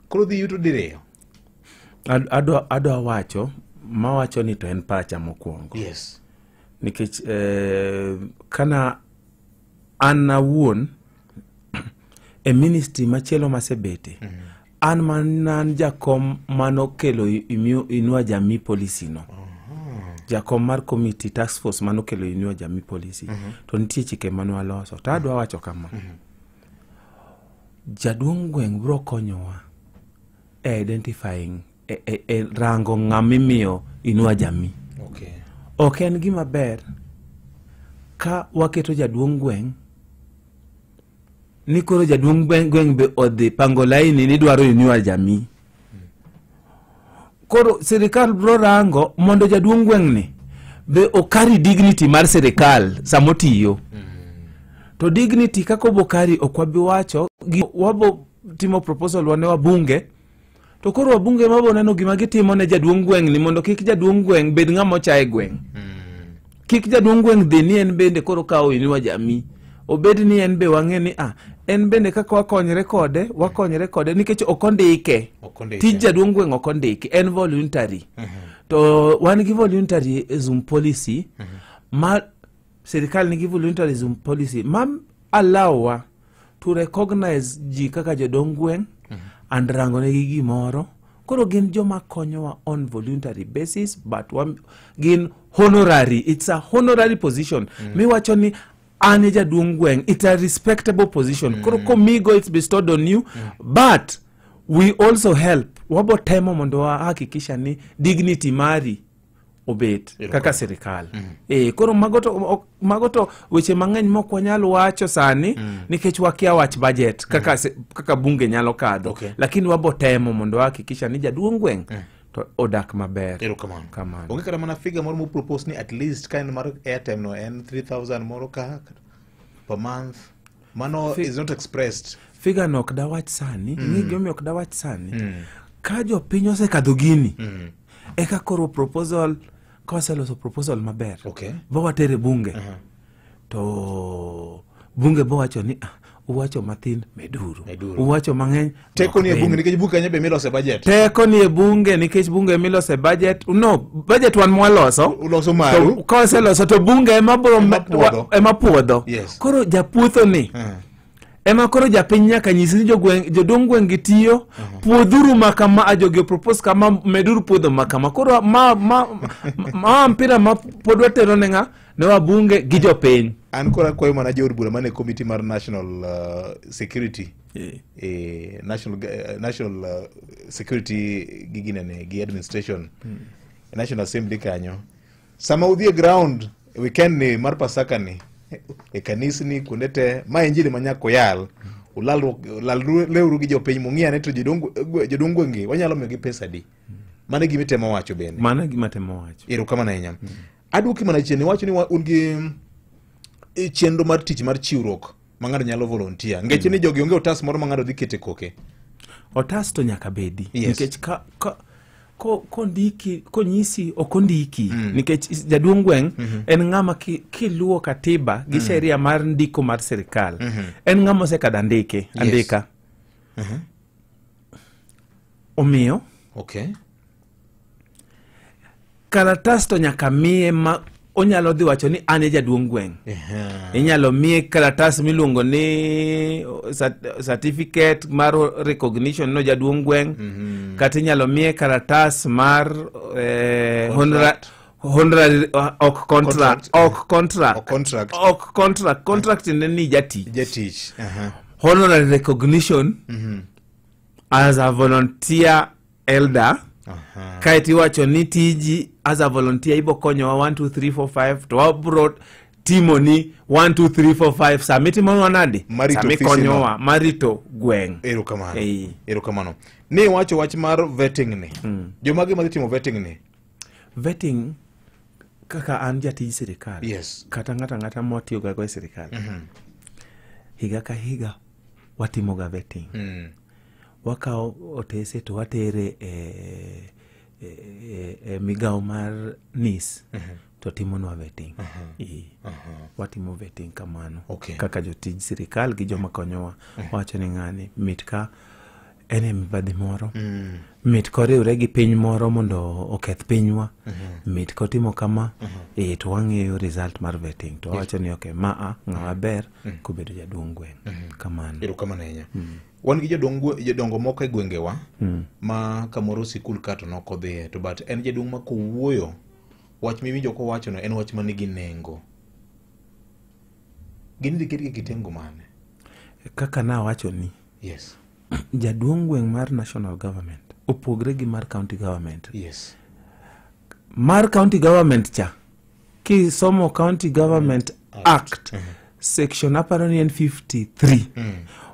[SPEAKER 7] Koro dhi yuto diriyo.
[SPEAKER 9] Adwa wacho, mawacho ni to en pacha mokwongo. Nikech kana an awuon e ministry machielo masebete, an mana jakom manokelo Inua Jamii policy no. Jakom mar committee task force manokelo Inua Jamii policy. To nitie chike manwaloso. To adwa wacho kama. Jaduong' gweng' biro konyowa e identifying e rango ng'ama imiyo Inua Jamii. Ok en gima ber ka waketo jaduong' gweng' ni koro jaduong' gweng' be odhi pango laini ni dwaro Inua Jamii. Koro sirikal biro rango mondo jaduong' gweng' ni be okari dignity mar sirikal samotiyo. To dignity kaka obokari ok wabi wacho, wabo timo proposal wane wabunge. To koro wabunge mabo neno gima gitimo ne jaduong' gweng' ni mondo kik jaduong' gweng' bed ng'ama ocha e gweng'. Kik jaduong' gweng' dhi ni en bende koro kawo Inua Jamii. Obed ni en be wang'e ni en bende kaka wakonyre kode nikech ok ondike. Tij jaduong' gweng' ok ondiki, en voluntary. To wan gi voluntarism policy ma sirikal nigi voluntarism policy ma allow wa to recognize ji kaka jodong gweng' and rango negi gimoro. Koro gin joma konyowa on voluntary basis, but gin honorary. It's a honorary position. Miwacho ni an e jaduong' gweng', it's a respectable position. Koro komigo it's bestowed on you, but we also help. Wabo temo mondo wahakikisha ni dignity mari obet kaka sirikal. Koro mago to weche mang'eny mok wanyal wacho sani nikech wakia wach budget kaka bunge nyalo kadho. Lakini wabo temo mondo wahakikisha ni jaduong' gweng' to odak maber.
[SPEAKER 7] Erokamano.
[SPEAKER 9] Kamano.
[SPEAKER 7] Onge kata mana figure moro mopropose ni at least ka en mar airtime no en 3000 moro ka per month. Mano is not expressed.
[SPEAKER 9] Figure no ok dawach sani. Ing'e gimomiyo ok dawach sani? Ka jopiny osekadho gini, eka koro proposal, ka waseloso proposal maber, bo watere bunge. To bunge bo wacho ni uwacho mathin meduru. Uwacho mang'eny
[SPEAKER 7] Teko ni e bunge nikech bunge kanyo be milose budget.
[SPEAKER 9] Teko ni e bunge nikech bunge milose budget. No, budget wan mwaloso.
[SPEAKER 7] Uloso maru.
[SPEAKER 9] To ka waseloso to bunge ema biro ema puodho. Koro japuotho ni ema koro japiny nyaka nyis ni jodong gweng' gi tiyo, puodhuru ma kama, ajogi propose kama, meduru puodho ma kama. Koro ma mpira ma pod watero ne ng'a? Ne wabunge gi jopiny.
[SPEAKER 7] An koro akwayo mana jood bura mane committee mar national security. National security gi ginene gi administration. National Assembly kanyo. Sama udhi e ground weekend ni mar Pasaka ni, E kanisni kuonde te ma injili ma nyaka oyal. Ulalreuru gi jopiny mung'i ane to jodong gwenge wanyalo miyogi pesa adi. Mano e gima itemo wacho bende.
[SPEAKER 9] Mano e gima atemo wacho.
[SPEAKER 7] Erokamano ahinya. Aduoki mana chien, iwacho ni un gi chenro mar tich mar chiwruok ma ng'ato nyalo volunteer. Ngeche ni jogi onge otas moro ma ng'ato dhi kete koke.
[SPEAKER 9] Otas to nyaka bedi.
[SPEAKER 7] Yes.
[SPEAKER 9] Nikech kondiki, konyisi ok ondiki. Nikech jaduong' gweng' en ng'ama kiluwo katiba gi sheria mar ndiko mar sirikal. En ng'ama osekadho andike, andika. Omiyo kalatas to nyaka miye ma onyalo dhi wacho ni an e jaduong' gweng'. Inyalo miye kalatas miluongo ni certificate mar recognition no jaduong' gweng'. Kata inyalo miye kalatas mar honorary, ok contract, ok contract, ok contract, contract ne ni jatich.
[SPEAKER 7] Jatich.
[SPEAKER 9] Honorary recognition as a volunteer elder. Kaeto iwacho ni tiji as a volunteer ibo konyowa 1 2 3 4 5 to wabro timo ni 1 2 3 4 5 sami timonwa nade sami konyowa marito gweng'.
[SPEAKER 7] Erokamano. Erokamano. Ni iwacho wach mar vetting ni. Jomage madhi timo vetting ni?
[SPEAKER 9] Vetting kaka an jatij sirikal.
[SPEAKER 7] Yes.
[SPEAKER 9] Kata ng'ato ang'ata mwatiyoga go e sirikal. Higa ka higa watimoga vetting. Wakawo otese to watere e migawo mar NIS to timonwa vetting. Watimo vetting kamano. Kaka jotij sirikal gi joma konyowa wacho ni ng'ani mit ka en e mibadhi moro, mit koriwre gi piny moro mondo oketh pinywa, mit kotimo kama, to wang'eyo result mar vetting to wawacho ni okay, maa ng'ama ber kobedo jaduong' gweng'. Kamano.
[SPEAKER 7] Erokamano ahinya. Wan gi jodongo moko e gwengewa ma kamoro sikul ka to nokodhiye to but en jaduong' ma kowuoyo wach miwinjo kowachono en wach manigi nengo. Gin idhi ketgi e kitengo mane?
[SPEAKER 9] Kaka nawacho ni
[SPEAKER 7] Yes.
[SPEAKER 9] Jaduong' gweng' mar national government opogre gi mar county government.
[SPEAKER 7] Yes.
[SPEAKER 9] Mar county government cha kisomo County Government Act section aparo ni en 53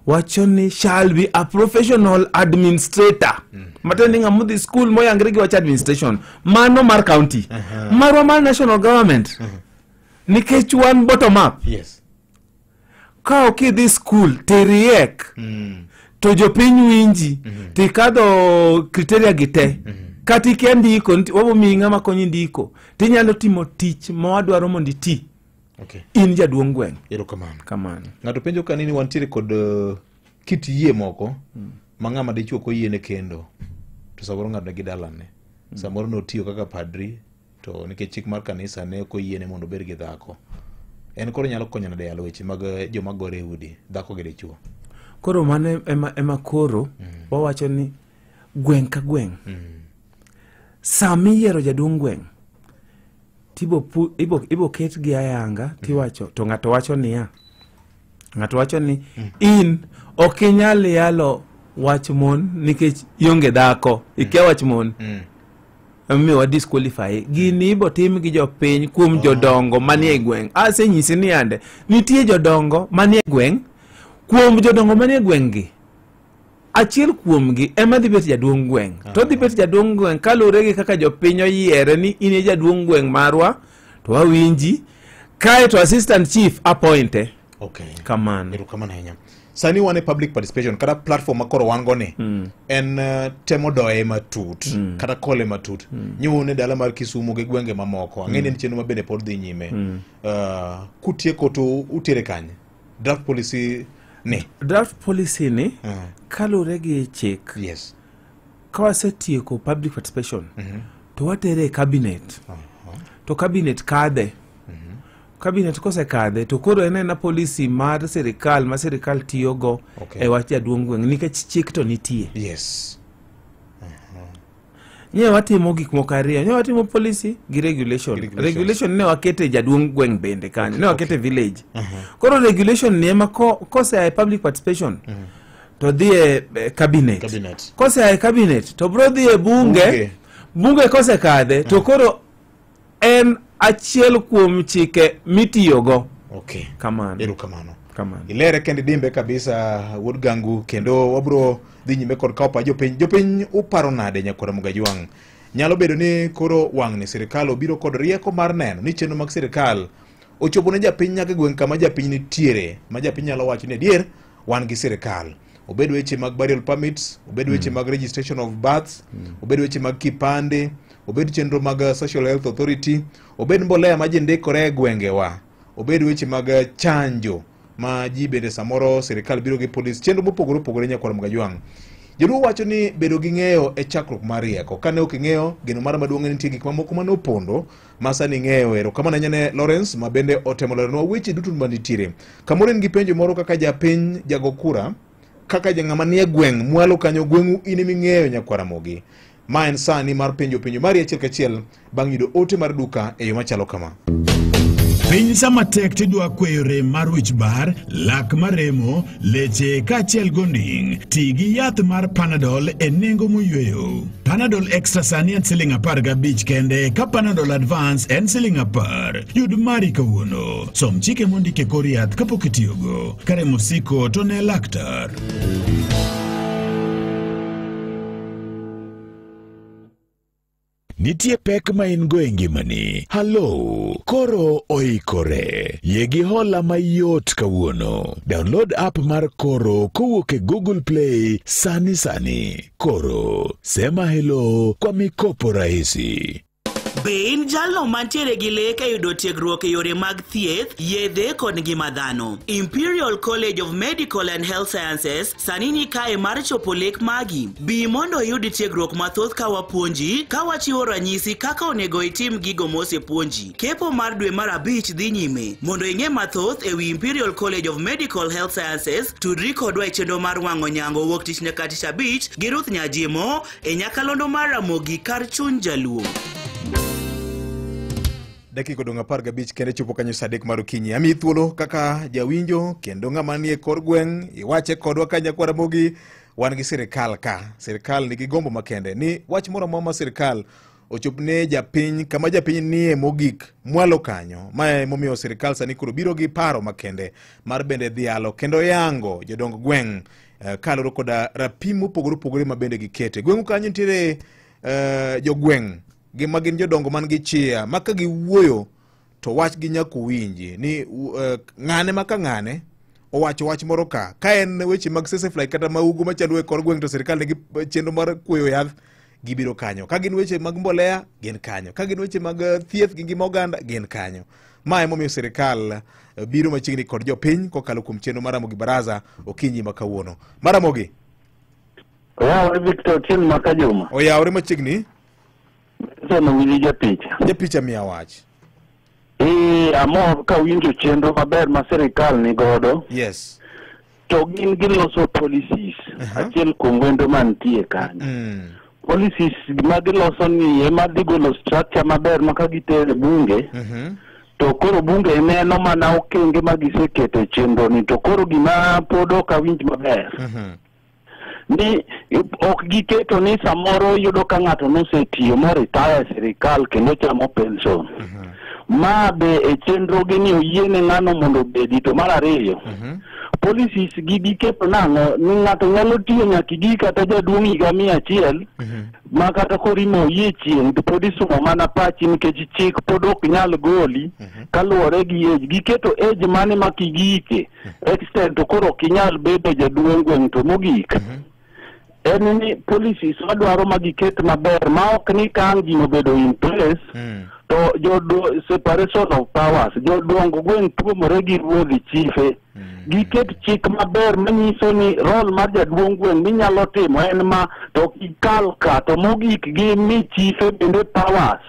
[SPEAKER 9] wacho ni shall be a professional administrator. Matiende ni ng'ama odhi school moyangre gi wach administration. Mano mar county. Marwa mar national government. Nikech wan bottom up.
[SPEAKER 7] Yes.
[SPEAKER 9] Ka ok idhi school tiriek to jopiny winji tikadho criteria gi te. Kata ikia ndiko, wabo miyi ng'ama konyi ndiko tinyalo timo tich ma wadwaro mondo iti. In jaduong' gweng'.
[SPEAKER 7] Erokamano.
[SPEAKER 9] Kamano.
[SPEAKER 7] Ng'ato penjo ka nini wantiere kod kit yie moko ma ng'ama dichuo koyiene kendo to samoro ng'ato nigi dalane. Samoro notiyo kaka padri to nikech chik mar kanisa ne ok oyiene mondo obed gi dhako. En koro nyalo konyo nade yalo weche mag joma gore e udi, dhako gi dichuo?
[SPEAKER 9] Koro mano ema koro wawacho ni gweng' ka gweng'. Sama iyiero jaduong' gweng' ibo ketgi ayanga tiwacho to ng'ato wacho niya, ng'ato wacho ni in ok inyal yalo wach mon nikech ionge dhako, ikia wach mon. Emomiyo wa disqualify. Gini ibo tim gi jopiny kuom jodongo manie gweng'. Asenyisi ni ande nitie jodongo manie gweng', kuom jodongo manie gweng' gi achiel kuomgi ema dhi bet jaduong' gweng'. To dhi bet jaduong' gweng' kaluwore gi kaka jopiny oyiere ni in e jaduong' gweng' marwa to wawinji, kae to assistant chief appointe. Kamano.
[SPEAKER 7] Erokamano ahinya. Sani wan e public participation kata platform ma koro wan go ni en temo doye matut kata kole matut. Nyiwone dala mar Kisumu gi gwenge mamoko. Ang'e ni en chenro ma bende pod dhi nyime. Kutieko to utere kanye? Draft policy ni.
[SPEAKER 9] Draft policy ni kaluwore gi chik.
[SPEAKER 7] Yes.
[SPEAKER 9] Ka wasetieko public participation to watere e cabinet. To cabinet kadhe. Cabinet kosekadhe to koro en ena policy mar sirikal ma sirikal tiyogo e wach jaduong' gweng' nikech chik to nitie.
[SPEAKER 7] Yes.
[SPEAKER 9] Nye watimo gik moko ariyo, nye watimo policy gi regulation. Regulation ne wakete jaduong' gweng' bende kanyo, ne wakete village. Koro regulation ni ema kosea e public participation to dhi e cabinet. Kosea e cabinet to bro dhi e bunge. Bunge kosekadhe to koro en achiel kuom chike mitiyogo.
[SPEAKER 7] Okay.
[SPEAKER 9] Kamano.
[SPEAKER 7] Erokamano.
[SPEAKER 9] Kamano.
[SPEAKER 7] Ilere kendo idimbe kabisa wuod Gangu, kendo wabro dhi nyime kod kawo pach jopiny. Jopiny uparo nade nyakwara Mugajwang'? Nyalo bedo ni koro wang'ni sirikal obiro kod rieko mar neno ni chenro mag sirikal ochopo ne japiny nyaka e gweng' kama japiny nitiere, ma japiny nyalo wacho ni adier wan gi sirikal. Obed weche mag burial permits, obed weche mag registration of births, obed weche mag kipande, obed chenro mag Social Health Authority, obed mbolea ma ji ndikore e gwengewa, obed weche mag chanjo ma ji bende samoro sirikal biro gi polis, chenro mopogore opogore nyakwar Mugajwang'. Joluo wacho ni bedo gi ng'eyo e chakruok mar rieko. Kane ok ing'eyo, geno mara maduong' en nitie gik mamoko mane opondo ma sani ing'eyo. Erokamano ahinya ne Lawrence ma bende otemo leronwa weche duto manitiere. Kamoro in gi penjo moro kaka japiny jago kura, kaka ng'ama nie gweng' mwalo kanyo gweng'u in eming'eyo nyakwar Ramogi. Ma en sani mar penjo penjo mari achiel kachiel bang' yudo ote mar duka e yo machalo kama.
[SPEAKER 3] Piny sama tek tidwa kweyo rem mar wich bar, lak maremo, leche kaachiel gonding'. Ti gi yath mar Panadol e nengo moyweyo. Panadol Extra sani en siling 15 kende ka Panadol Advance en siling 10. Yud mari kawuono. Som chike mondik e kor yath kapok itiyogo. Ka rem osiko to ne laktar. Nitie pek ma in go e ngimani. Halo, Koro oikore. Yie gi hola mayot kawuono. Download app mar Koro kowuok e Google Play sani sani. Koro, sema hello kwa mikopo rahisi.
[SPEAKER 10] Be in jalno mantiere gi lek e yudo tiegruok e yore mag thieth, yedhe kod ngima dhano? Imperial College of Medical and Health Sciences sani ni kae mar chopo lek magi. Bi mondo iyud tiegruok mathoth ka wapuonji, ka wachiwo ranyisi kaka onego itim gigo mosepuonji. Kepo mar dwe mar 5 dhi nyime. Mondo ing'e mathoth ewi Imperial College of Medical Health Sciences, tudri kodwa e chenro mar wang'o nyango wuok tich nyaka tich abich gi Ruth Nyajimo e nyakalondo mar Ramogi kar chuny Jaluo.
[SPEAKER 7] Dakika odong' 15 kende chopo kanyo saa 3 mar okinyi. Amiyi thuolo kaka jawinjo kendo ng'ama nie kor gweng' iwache kodwa ka nyakwar Ramogi. Wan gi sirikal ka. Sirikal nigi gombo makende ni wach moro amora ma sirikal ochop ne japiny kama japiny nie mogik mwalo kanyo. Mae emomiyo sirikal sani koro biro gi paro makende mar bende dhialo kendo yango jodong gweng' kaluwore koda rapim mopogore opogore ma bende gikete. Gweng'u kanyo nitiere jogweng' ma gin jodongo man gi chia ma ka giwuoyo to wachgi nyaka uwinji ni ng'ane ma ka ng'ane owacho wach moro ka en weche mag sesefly kata maugo machalo e kor gweng' to sirikal nigi chenro mar kweyo yath gibiro kanyo, ka gin weche mag mbolea gin kanyo, ka gin weche mag thieth gi ngima oganda gin kanyo. Ma emomiyo sirikal biro machiegni kod jopiny kokalo kuom chenro mar Ramogi Baraza okinyi ma kawuono. Mar Ramogi
[SPEAKER 11] oyawore Victor Otieno Makajuma
[SPEAKER 7] oyawore machiegni.
[SPEAKER 11] Japicha.
[SPEAKER 7] Japicha miya wach.
[SPEAKER 11] Amor kawinjo chenro maber ma sirikal ni godo.
[SPEAKER 7] Yes.
[SPEAKER 11] To gin giloso policies. Achiel kuom wendo mantie kanyo. Policies ma giloso ni ema dhi golo structure maber ma ka gitere bunge. To koro bunge neno mana okenge ma giseketo e chenro ni to koro gima pod ok awinj maber. Ni ok giketo ni samoro yudo ka ng'ato nosetiyo mo retire e sirikal kendo chamo pension. Ma be e chenro gi ni oyiene ng'ano mondo obedi. To mar ariyo, policies gi giketo nang'o ni ng'ato nyalo tiyo nyaka igi kata jaduong' higa 100 ma kata korimo oyie chieng' to pod isumo mana pachi nikech chik pod ok nyal goli kaluwore gi age. Giketo age mane ma kigike extent to koro ok inyal bedo jaduong' gweng'. To mogik en ni policies wadwaro ma giket maber ma ok ni ka ang' gino obedo in place to jodo separation of powers, jodong gweng' tuomore gi ruodhi chife. Giket chik maber manyiso ni role mar jaduong' gweng' minyalo timo en ma to ikal ka. To mogik gi mi chife bende powers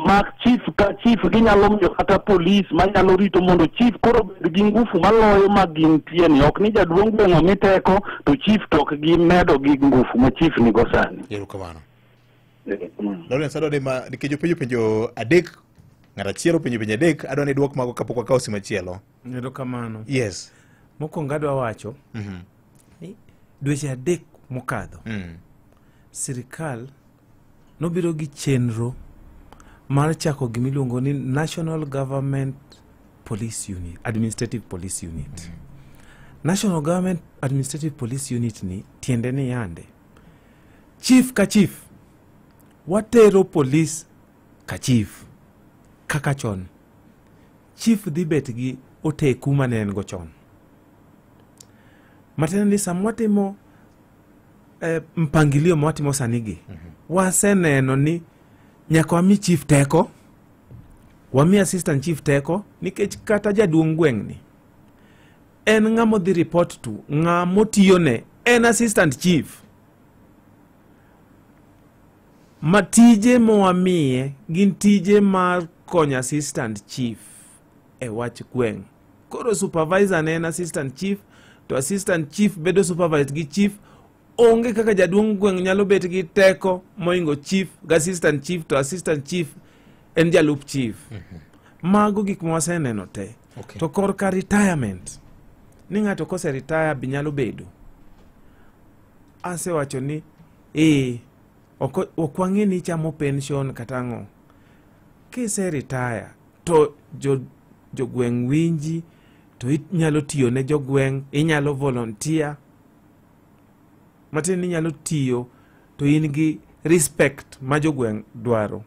[SPEAKER 11] mak chief ka chief ginyalo miyo kata polis manyalo rito mondo chief koro bed gi ngufu maloyo ma gintie ni. Ok ni jaduong' gweng' omi teko to chief to ok gimedo gi ngufu ma chief nigo sani.
[SPEAKER 7] Erokamano. Lawrence adwa ni ma nikech openjo penjo 3, ng'at achiel openjo penjo 3, adwa ni duok mago kapok wakawo simu machielo.
[SPEAKER 9] Erokamano.
[SPEAKER 7] Yes.
[SPEAKER 9] Mokwongo adwa wacho ni dweche 3 mokadho sirikal nobiro gi chenro mar chako gimiluongo ni National Government Police Unit, Administrative Police Unit. National Government Administrative Police Unit ni tiende ni yande chief ka chief watero police ka chief kaka chon. Chief dhi bet gi oteku mane en go chon. Matiende ni sama watimo mpangilio ma watimo sanigi, waseneno ni nyaka wami chief teko, wami assistant chief teko, nikech kata jaduong' gweng' ni en ng'ama odhi report to ng'ama otiyone en assistant chief. Ma tije mowamiye gin tije mar konyo assistant chief e wach gweng'. Koro supervisor ne en assistant chief, to assistant chief bedo supervised gi chief. Onge kaka jaduong' gweng' nyalo bet gi teko moingo chief gi assistant chief, to assistant chief en jalup chief. Mago gik ma waseneno te. To korka retirement, ni ng'ato kose retire bi nyalo bedo. Asewacho ni ok wang'e ni ichamo pension kata ang'o. Kise retire to jogweng' winji, to inyalo tiyo ne jogweng', inyalo volunteer. Matiende ni inyalo tiyo to in gi respect ma jogweng' dwaro.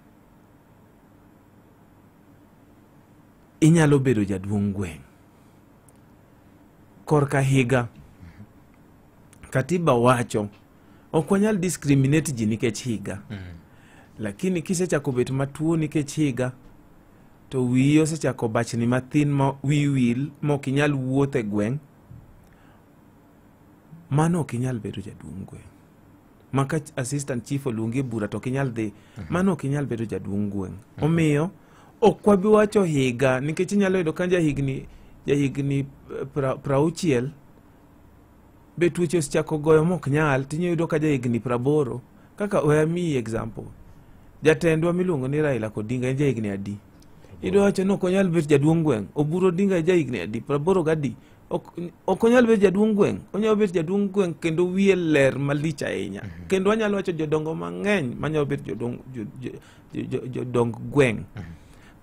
[SPEAKER 9] Inyalo bedo jaduong' gweng'. Korka higa, katiba wacho ok wanyal discriminate ji nikech higa. Lakini kisechako bet matuo nikech higa, to wiyi osechako bachni mathin ma wiyi wil ma ok inyal wuotho e gweng', mano ok inyal bedo jaduong' gweng'. Ma ka assistant chief oluongi e bura to ok inyal dhi, mano ok inyal bedo jaduong' gweng'. Omiyo ok wabi wacho higa, nikech inyalo yudo ka jahigni 60 be tuoche osechako goyo mok nyal, tinyalo yudo ka jahigni 80. Kaka we amiyi example, jatendwa miluongo ni Raila Odinga en jahigni adi? Idwa wacho ni ok onyal bet jaduong' gweng'. Oburu Odinga en jahigni adi? 80 gadi. Ok onyal bet jaduong' gweng'. Onyalo bet jaduong' gweng' kendo wiye ler malich ahinya. Kendo anyalo wacho jodongo mang'eny manyalo bet jodong gweng'.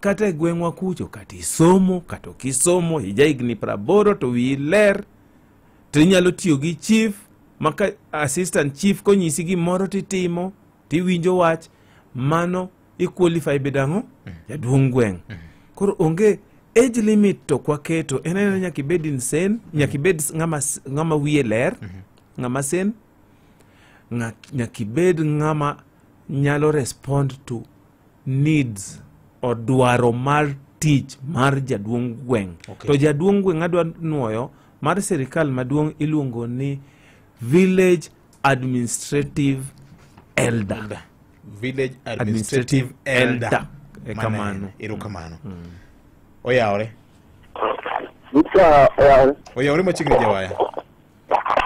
[SPEAKER 9] Kata e gweng'wa kucho, kata isomo kata ok isomo, ijahigni 80 to wiyi ler, to inyalo tiyo gi chief maka assistant chief konyisi gimoro titimo, tiwinjo wach, mano i qualify bedo ang'o? Jaduong' gweng'. Koro onge age limit to kwaketo en ena nyaka ibed insane, nyaka ibed ng'ama wiye ler, ng'ama sane, nyaka ibed ng'ama nyalo respond to needs or dwaro mar tich mar jaduong' gweng'. To jaduong' gweng' adwa nuoyo mar sirikal maduong' iluongo ni village administrative elder.
[SPEAKER 7] Village administrative elder.
[SPEAKER 9] E kamano.
[SPEAKER 7] Erokamano. Oyawore.
[SPEAKER 12] Victor, oyawore.
[SPEAKER 7] Oyawore machiegni jawaya.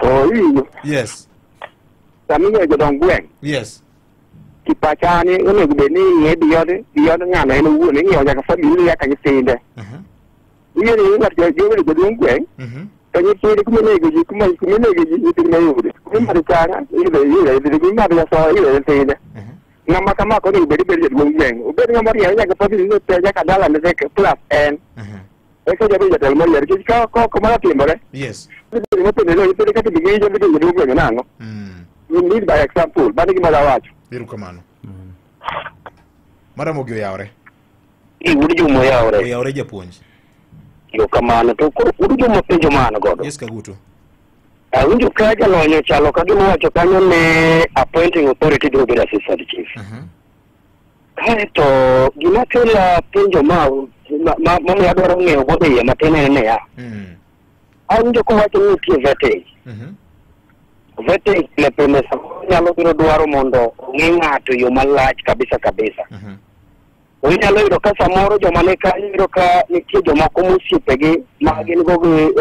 [SPEAKER 12] Owinjo.
[SPEAKER 7] Yes.
[SPEAKER 12] Sama jodong gweng'.
[SPEAKER 7] Yes.
[SPEAKER 12] Kipacha ni onego bed ni ing'iye beyond ng'ano en owuon, ing'iyo nyaka family nyaka nyithinde. Ing'e ni ng'ato jobedo jaduong' gweng', to nyithinde kuma onego ji kuma onego ji nyithinde mayude. Kuma imadho changa, iyudo nyithinde, kuma imadho nyasoya, iyudo nyithinde. Ng'ama kama ok onego bed bedo jaduong' gweng'. Obed ng'ama oriere nyaka family ne te nyaka dalane te plus en. Eka jabedo jatelo moriere nikech ka ok mano otimore. Dhi bedo mopenjore nyithinde kata ging'iyo bedo jaduong' gweng' nang'o. You lead by example. Mano e gima awacho.
[SPEAKER 7] Erokamano. Maramogi oyawore.
[SPEAKER 13] Wuod Juma oyawore.
[SPEAKER 7] Oyawore japuonj.
[SPEAKER 13] Erokamano. To koro Wuod Juma penjo ma an godo.
[SPEAKER 7] Yes Kaguto.
[SPEAKER 13] Awinjo ka jalony ochalo ka gima owacho kanyo ni appointing authority biro bedo assistant chief. Kaeto gima kelo penjo ma mamiyo adwaro ng'eyo godo iye matin en niya. Awinjo kowacho ni nitie vetting. Vetting pile pile samoro nyalo biro dwaro mondo ong'e ng'ato e yo malach kabisa kabisa. Inyalo yudo ka samoro joma ni kanyo iyudo ka nitie jomoko mosiepegi ma gin go gi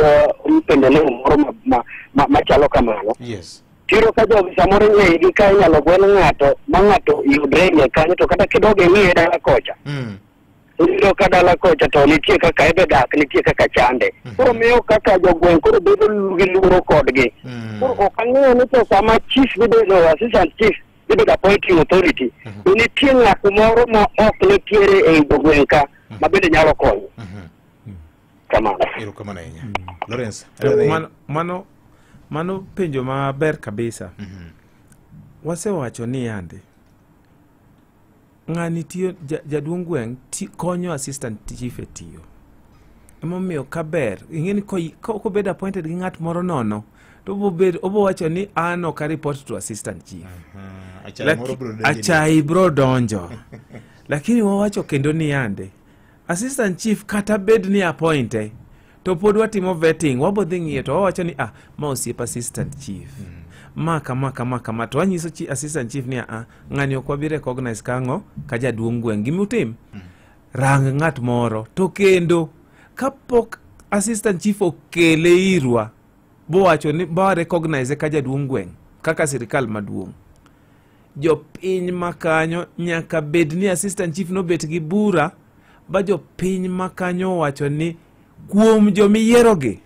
[SPEAKER 13] mpendeleo moro machalo kamano. Tiyudo ka jogi samoro ing'eyogi ka inyalo gwel ng'ato ma ng'ato yudre e iye kanyo to kata kidog ing'iye dala kocha. Iyudo ka dala kocha to nitie kaka ebe dak, nitie kaka chande. Koro miyo kaka jogweng' koro bedo gi luoro kodgi. Koro ok ang'eyo ni to sama chief dhi bedo assistant chief dhi bedo appointing authority, to nitie ng'at moro ma ok nitiere ei jogweng' ka ma bende nyalo konyo. Kamano.
[SPEAKER 7] Erokamano ahinya. Lawrence.
[SPEAKER 9] Mano penjo maber kabisa. Wasewacho ni yande ng'ani tiyo, jaduong' gweng' konyo assistant chief e tiyo. Emomiyo kaber ing'e ni kobed appointed gi ng'at moro nono to obo wacho ni an ok a report to assistant chief. Achai bro donjo. Lakini wawacho kendo ni yande assistant chief kata bed ni appointe to pod watimo vetting, wabo dhi ng'iyo to wawacho ni ma osiep assistant chief. Ma kama kama kama to wanyiso assistant chief ni ng'ani ok wabi recognize kang'o ka jaduong' gweng'. Gima utim, rang ng'at moro to kendo kapok assistant chief okele irwa bowacho ni ba recognize ka jaduong' gweng' kaka sirikal maduong', jopiny makanyo nyaka bed ni assistant chief nobet gi bura ba jopiny makanyo owacho ni kuom jomiyierogi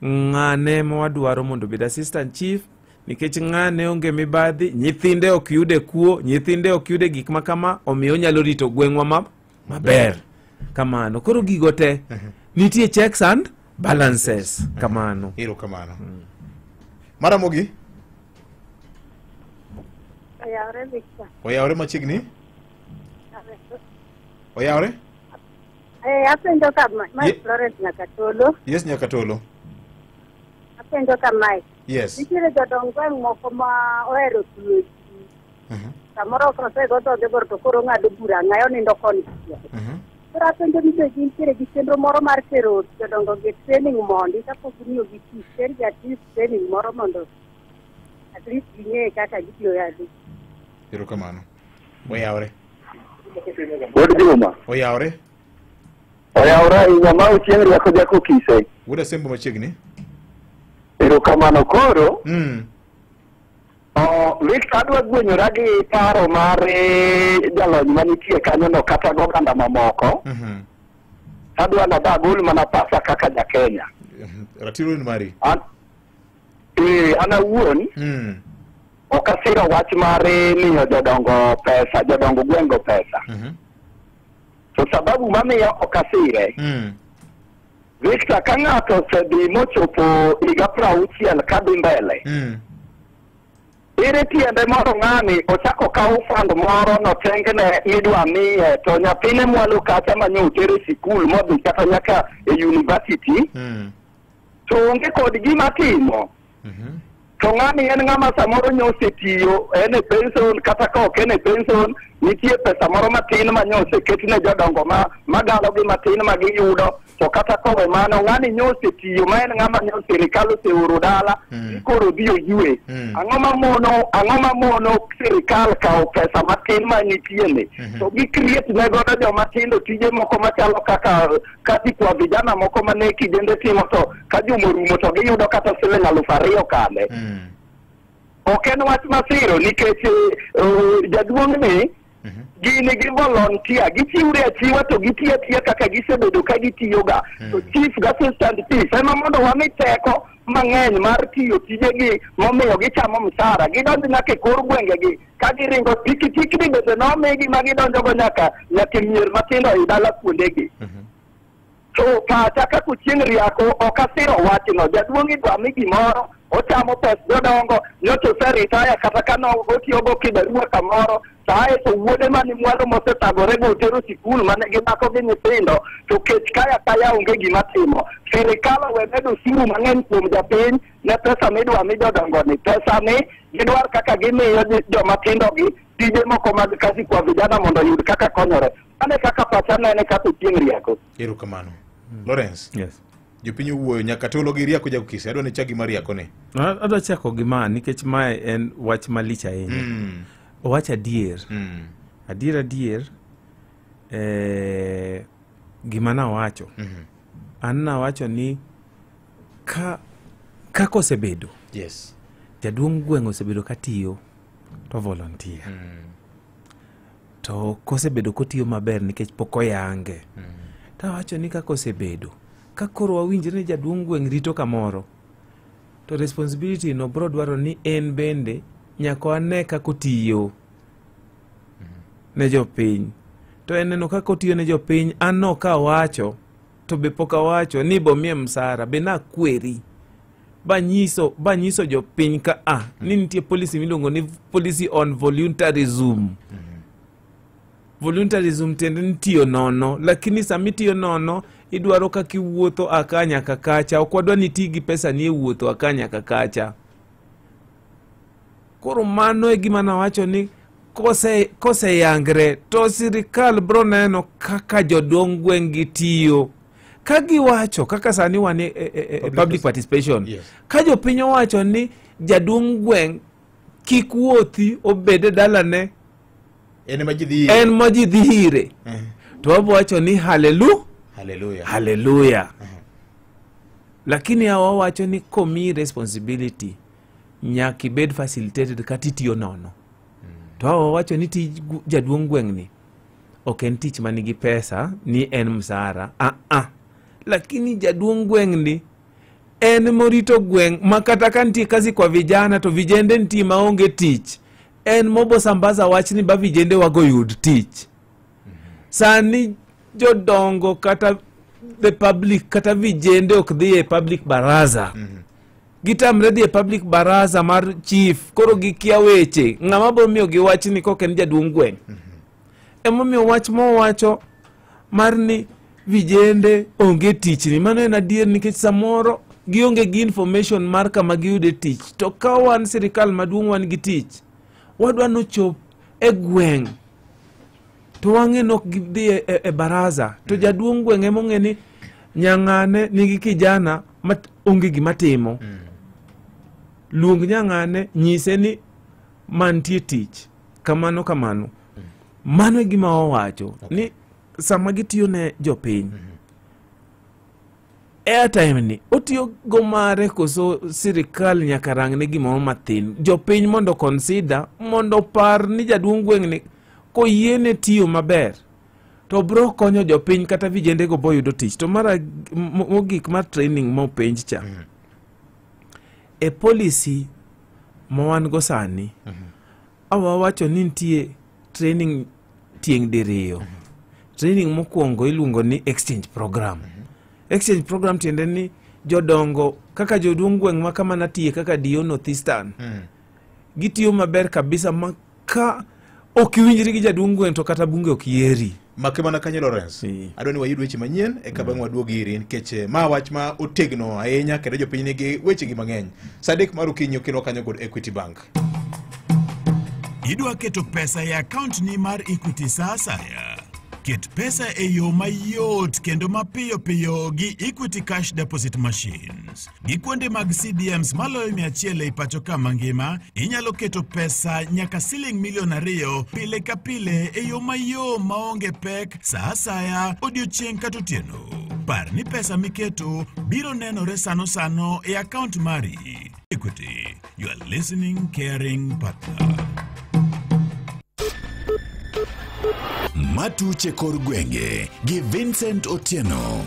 [SPEAKER 9] ng'ane ma wadwaro mondo obed assistant chief, nikech ng'ane onge mibadhi, nyithinde ok yude kuo, nyithinde ok yude gik ma kama, omiyo onyalo rito gweng'wa maber. Kamano. Koro gigo te nitie checks and balances. Kamano.
[SPEAKER 7] Erokamano. Maramogi.
[SPEAKER 14] Oyawre, Victor.
[SPEAKER 7] Oyawre machiegni? Oyawre?
[SPEAKER 14] Apenjo ka Mike Florence Nyakatolo.
[SPEAKER 7] Yes, Nyakatolo.
[SPEAKER 14] Apenjo ka Mike.
[SPEAKER 7] Yes.
[SPEAKER 14] Nitiere jodong gweng' moko ma ohero tuo ji. Samoro ok osego dhoge bor to koro ng'ado bura ng'ayo nindo koni. Koro apenjo ni be gintiere gi chenro moro mar tero jodongo gi training mondi kapok gimiyogi tich, tergi at least training moro mondo at least ging'e kaka gitiyo yadhi.
[SPEAKER 7] Erokamano. Oyawre.
[SPEAKER 11] Wuod Juma.
[SPEAKER 7] Oyawre.
[SPEAKER 11] Oyawre ahinya, ma Ochieng' Rieko Jako Kise.
[SPEAKER 7] Wuod Asembo machiegni.
[SPEAKER 11] Erokamano koro. Victor, adwa gwenyora gi paro mar jalony manitie kanyono kata goganda mamoko. Adwa nada agol mana pasa kaka ja Kenya.
[SPEAKER 7] Ratiro en mari.
[SPEAKER 11] An awuon ok asiro wach mar miyo jodongo pesa, jodongo gweng'go pesa. To sababu mamiyo ok asire, Victor, ka ng'ato osedhi mochopo higa 60 kadhi mbele, ere tiende moro ng'ani ochako kaw fund moro notengne midwa miye to nyathine mwalo kacha manye otere sikul modhi kata nyaka e university, to onge kod gima timo. To ng'ani en ng'ama samoro nyo osetiyo, en e pension, kata ka ok en e pension, nitie pesa moro matin ma nyo oseketne jodongo magalo gi matin ma giyudo. To kata kowe mano, ng'ani nyo osetiyo ma en ng'ama nyo sirikal oseoro dala, koro odhi oywe. Ang'o ma mono sirikal kawo pesa matin ma nitie ni to gi create ne godo joma tindo tije moko machalo kaka kazi kwa vijana moko mane kijende timo, to ka juma orumo to giyudo kata siling 2000 kale. Ok en wach masiro nikech jaduong' ni gini gi volunteer, gichiwre achiwa to gitiyo atiya kaka gisebedo ka gitiyoga. To chief gi assistant chief ema mondo wami teko mang'eny mar tiyo tijegi momiyo gichamo msara, gidonj nyaka e kor gwengegi ka giringo pikipiki bende nomigi ma gidonjogo nyaka mier matindo e dala kuondegi. To pacha kaka Ochieng' Riako ok asiro wachno. Jaduong' idwa mi gimoro, ochamo pes jodongo, nyocha oseritaya kata ka otiyogo kibarua kamoro, sae to wuode mani mwalo mosethagorego otero sikul mane gimako gi nyithindo, to kech kaya kaya onge gima timo. Sirikal owe medo osuru mang'eny kuom japiny ne pesa midwa mi jodongo ni. Pesa ni gidwar kaka gimiyo joma tindo gi tije moko mag kazi kwa vijana mondo oyud kaka konyore. Mane kaka pacha nene kaka Ochieng' Riako.
[SPEAKER 7] Erokamano. Lawrence.
[SPEAKER 9] Yes.
[SPEAKER 7] Jopiny owuoyo Nyakatolo gi Riako Jako Kise. Adwa ni chak gi Mariako ni.
[SPEAKER 9] Adwa chako gi ma nikech mae en wach malich ahinya. Owach adier. Adier gima nawacho. An nawacho ni kaka osebedo.
[SPEAKER 7] Yes.
[SPEAKER 9] Jaduong' gweng' osebedo katiyo to volunteer. To kosebedo kotiyo maber nikech pok oyange. Tawacho ni kaka osebedo, ka koro wawinjre ni jaduong' gweng' rito kamoro, to responsibility no bro dwaro ni en bende nyaka wane kaka otiyo ne jopiny. To en neno kaka otiyo ne jopiny, an no kawacho To be pok awacho ni bomie msara be nakweri banyiso jopiny ka ni nitie policy miluongo ni policy on voluntarism. Voluntarism tiende ni tiyo nono, lakini sama itiyo nono idwaro kaka iwuotho aka nyaka kacha, ok wadwa ni iti gi pesa ni e wuotho aka nyaka kacha. Koro mano e gima nawacho ni koseyangre to sirikal bro neno kaka jodong gweng' gi tiyo. Ka giwacho kaka sani wan e public participation.
[SPEAKER 7] Yes.
[SPEAKER 9] Ka jopiny owacho ni jaduong' gweng' kik wuothi obed e dalane,
[SPEAKER 7] en ema ji dhi ire.
[SPEAKER 9] En ma ji dhi ire. To wabo wacho ni hallelujah.
[SPEAKER 7] Hallelujah.
[SPEAKER 9] Hallelujah. Lakini hawa wacho ni komi responsibility nyaka ibed facilitated kata itiyo nono. To hawa wacho ni tij jaduong' gweng' ni ok en tich manigi pesa ni en msara. Lakini jaduong' gweng' ni en morito gweng' ma kata ka nitie kazi kwa vijana to vijende nitie maonge tich. En mobo sambaza wach ni ba vijende wago yud tich. Sani jodongo kata the public kata vijende ok dhi e public baraza. Gitamre dhi e public baraza mar chief, koro gikia weche. Ng'ama bo miyo gi wach ni kok en jaduong' gweng'. Emomiyo wach mowacho mar ni vijende onge tich ni mano en adier, nikech samoro gionge gi information mar kama giyude tich. To ka wan sirikal maduong' wan gi tich, wadwa nochop e gweng' to wang'e nok gidhi e baraza. To jaduong' gweng' emong'e ni nyang'ane nigi kijana ma onge gima timo. Luong nyang'ane nyise ni mantie tich kamano kamano. Mano e gima owacho ni sama gitiyo ne jopiny, airtime ni otiyo go mare koso sirikal nyaka rangne gimoro mathin. Jopiny mondo consider, mondo par ni jaduong' gweng' ni koyiene tiyo maber to bro konyo jopiny kata vijende go boyudo tich. To mara mogik mar training mopenj cha, e policy ma wan go sani, awa wacho ni nitie training tieng' diriyo. Training mokwongo iluongo ni exchange program. Exchange program tiende ni jodongo kaka joduong' gweng' ma kama natiye kaka Dio North Eastern, gitiyo maber kabisa ma ka ok iwinjri gi jaduong' gweng' to kata bunge ok yieri.
[SPEAKER 7] Make mana kanyo Lawrence, adwa ni wayud weche manyien eka bang' waduog iri, nikech ma wach ma otegno ahinya kendo jopiny nigi weche gi mang'eny. Sa 3 mar okinyi okelwa kanyo kod Equity Bank.
[SPEAKER 3] Idwa keto pesa e account ni mar Equity sa asaya. Ket pesa e yo mayot kendo mapiyo piyo gi Equity Cash Deposit Machines. Gi kuonde mag CDMs maloyo 100 ei pacho ka mangima, inyalo keto pesa nyaka siling 2 million pile ka pile e yo mayom maonge pek sa asaya, odiochieng' kata otieno. Par ni pesa miketo biro nenore sano sano e account mari. Equity, your listening, caring partner. Matuche kor gwenge gi Vincent Otieno.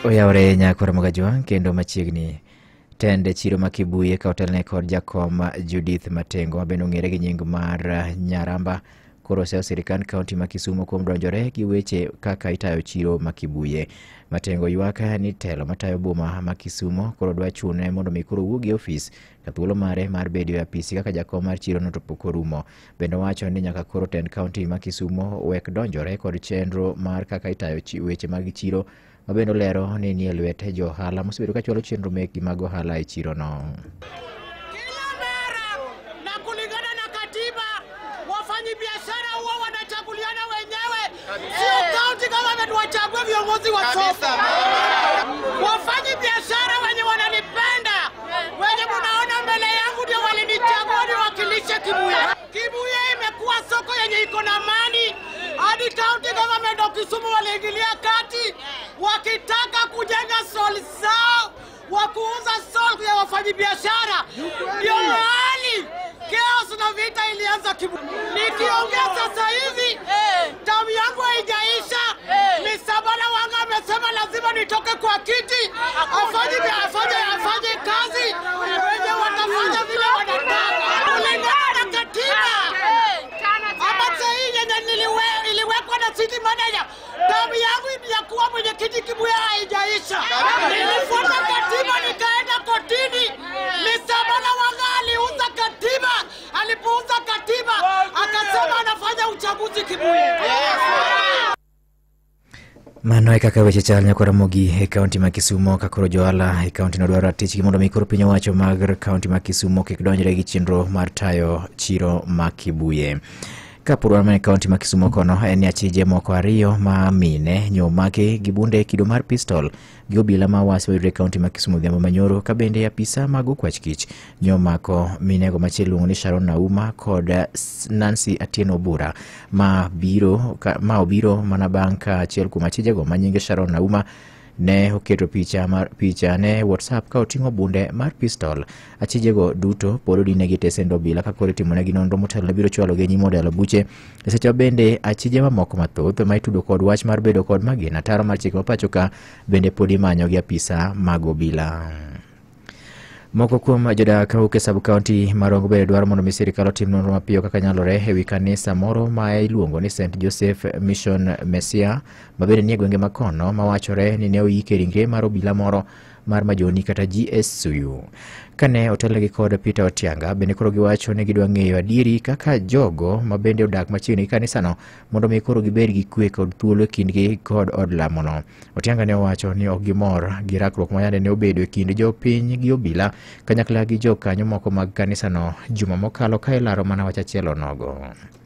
[SPEAKER 2] Oyawre nyakor Mogajwang' kendo machiegni tend chiro ma Kibuye ka otelne kod jakom Judith Matengo ma bende ong'ere gi nying mar Nyaramba koro oseyo sirikand kaunti ma Kisumu kuom donjore gi weche kaka itayo chiro ma Kibuye. Matengo ywak ni telo matayo boma ma Kisumu koro dwa chune mondo mi koro owuog e ofis ka thuolo mare mar bedo e apisi kaka jakom mar chiro no to pok orumo. Bende owacho ni nyaka koro tend kaunti ma Kisumu wek donjore kod chenro mar kaka itayo weche mag chiro ma bende olero ni nie lwet jo ohala mosebedo ka chwalo chenro mekgi mag ohala e chiro no.
[SPEAKER 15] Viongozi wa soko, wafanyi biashara wenye wananipenda, wenye munaona mbele yangu ndio walinichagua niwakilishe Kibuye. Kibuye imekuwa soko yenye iko na amani. Hadi county government of Kisumu waliingilia kati wakitaka kujenga sol zao wa kuuza sol ya wafanyi biashara. Ndio mahali chaos na vita ilianza Kibuye. Nikiongea sasa hivi damu yangu haijaisha. Misabala wanga amesema lazima nitoke kwa kiti, afanye kazi wenye watafanya vile wanataka kulingana na katiba. Ama sahi yenye iliwekwa na city manager, kiti Kibuye haijaisha. Nilifuata katiba nikaenda kotini. Mr. Wanga aliuza katiba, alipouza katiba akasema anafanya uchaguzi Kibuye.
[SPEAKER 2] Mano e kaka weche chal nyakwa Ramogi e kaunti ma Kisumo ka koro johala e kaunti no dwaro ratich gi mondo mi koro piny owacho mag kaunti ma Kisumo kik donjre gi chenro mar tayo chiro ma Kibuye. Kapod wan mana e kaunti ma Kisumo kono en ni achije moko ariyo ma mine nyomaki gi bunde kido mar pistol gi obila ma wasi mayudore e kaunti ma Kisumu odhiambo manyoro ka bende apisa mag okwach kich nyomako minego machielo iluongo ni Sharon Nauma kod Nancy Atieno Obura ma obiro mana bang' ka achiel kuom achijego ma nyinge Sharon Nauma ne oketo picha ne WhatsApp ka oting'o bunde mar pistol. Achijego duto pod odinegi e tesend obila ka koro itimonegi nonro motelo biro chwalogi e nyim od yalo buche. E seche bende achije mamoko mathoth ma itudo kod wach mar bedo kod magina ataro mar chike ma pacho ka bende pod imanyo gi apisa mag obila. Moko kuom jodak mawuok e sub county ma Rongo bende dwaro mondo mi sirikal otim nonro mapiyo kaka nyalore ewi kanisa moro ma iluongo ni St Joseph Mission Messia ma bende nie gwenge makono mawachore ni ne oike ringre mar obila moro mar Majoni kata GSU. Kane otelnegi kod Peter Otianga bende koro giwacho ni gidwa ng'eyo adieri kaka jogo ma bende odak machiegni gi kanisano mondo mi koro gibed gi kwe kod thuolo e kindgi kod od lamono. Otianga ne owacho ni ok gimor gi rakruok ma yande ne obedo e kind jopiny gi obila kanyakla gi jokanyo moko mag kanisano juma mokalo ka ilaro mana wach achiel onogo.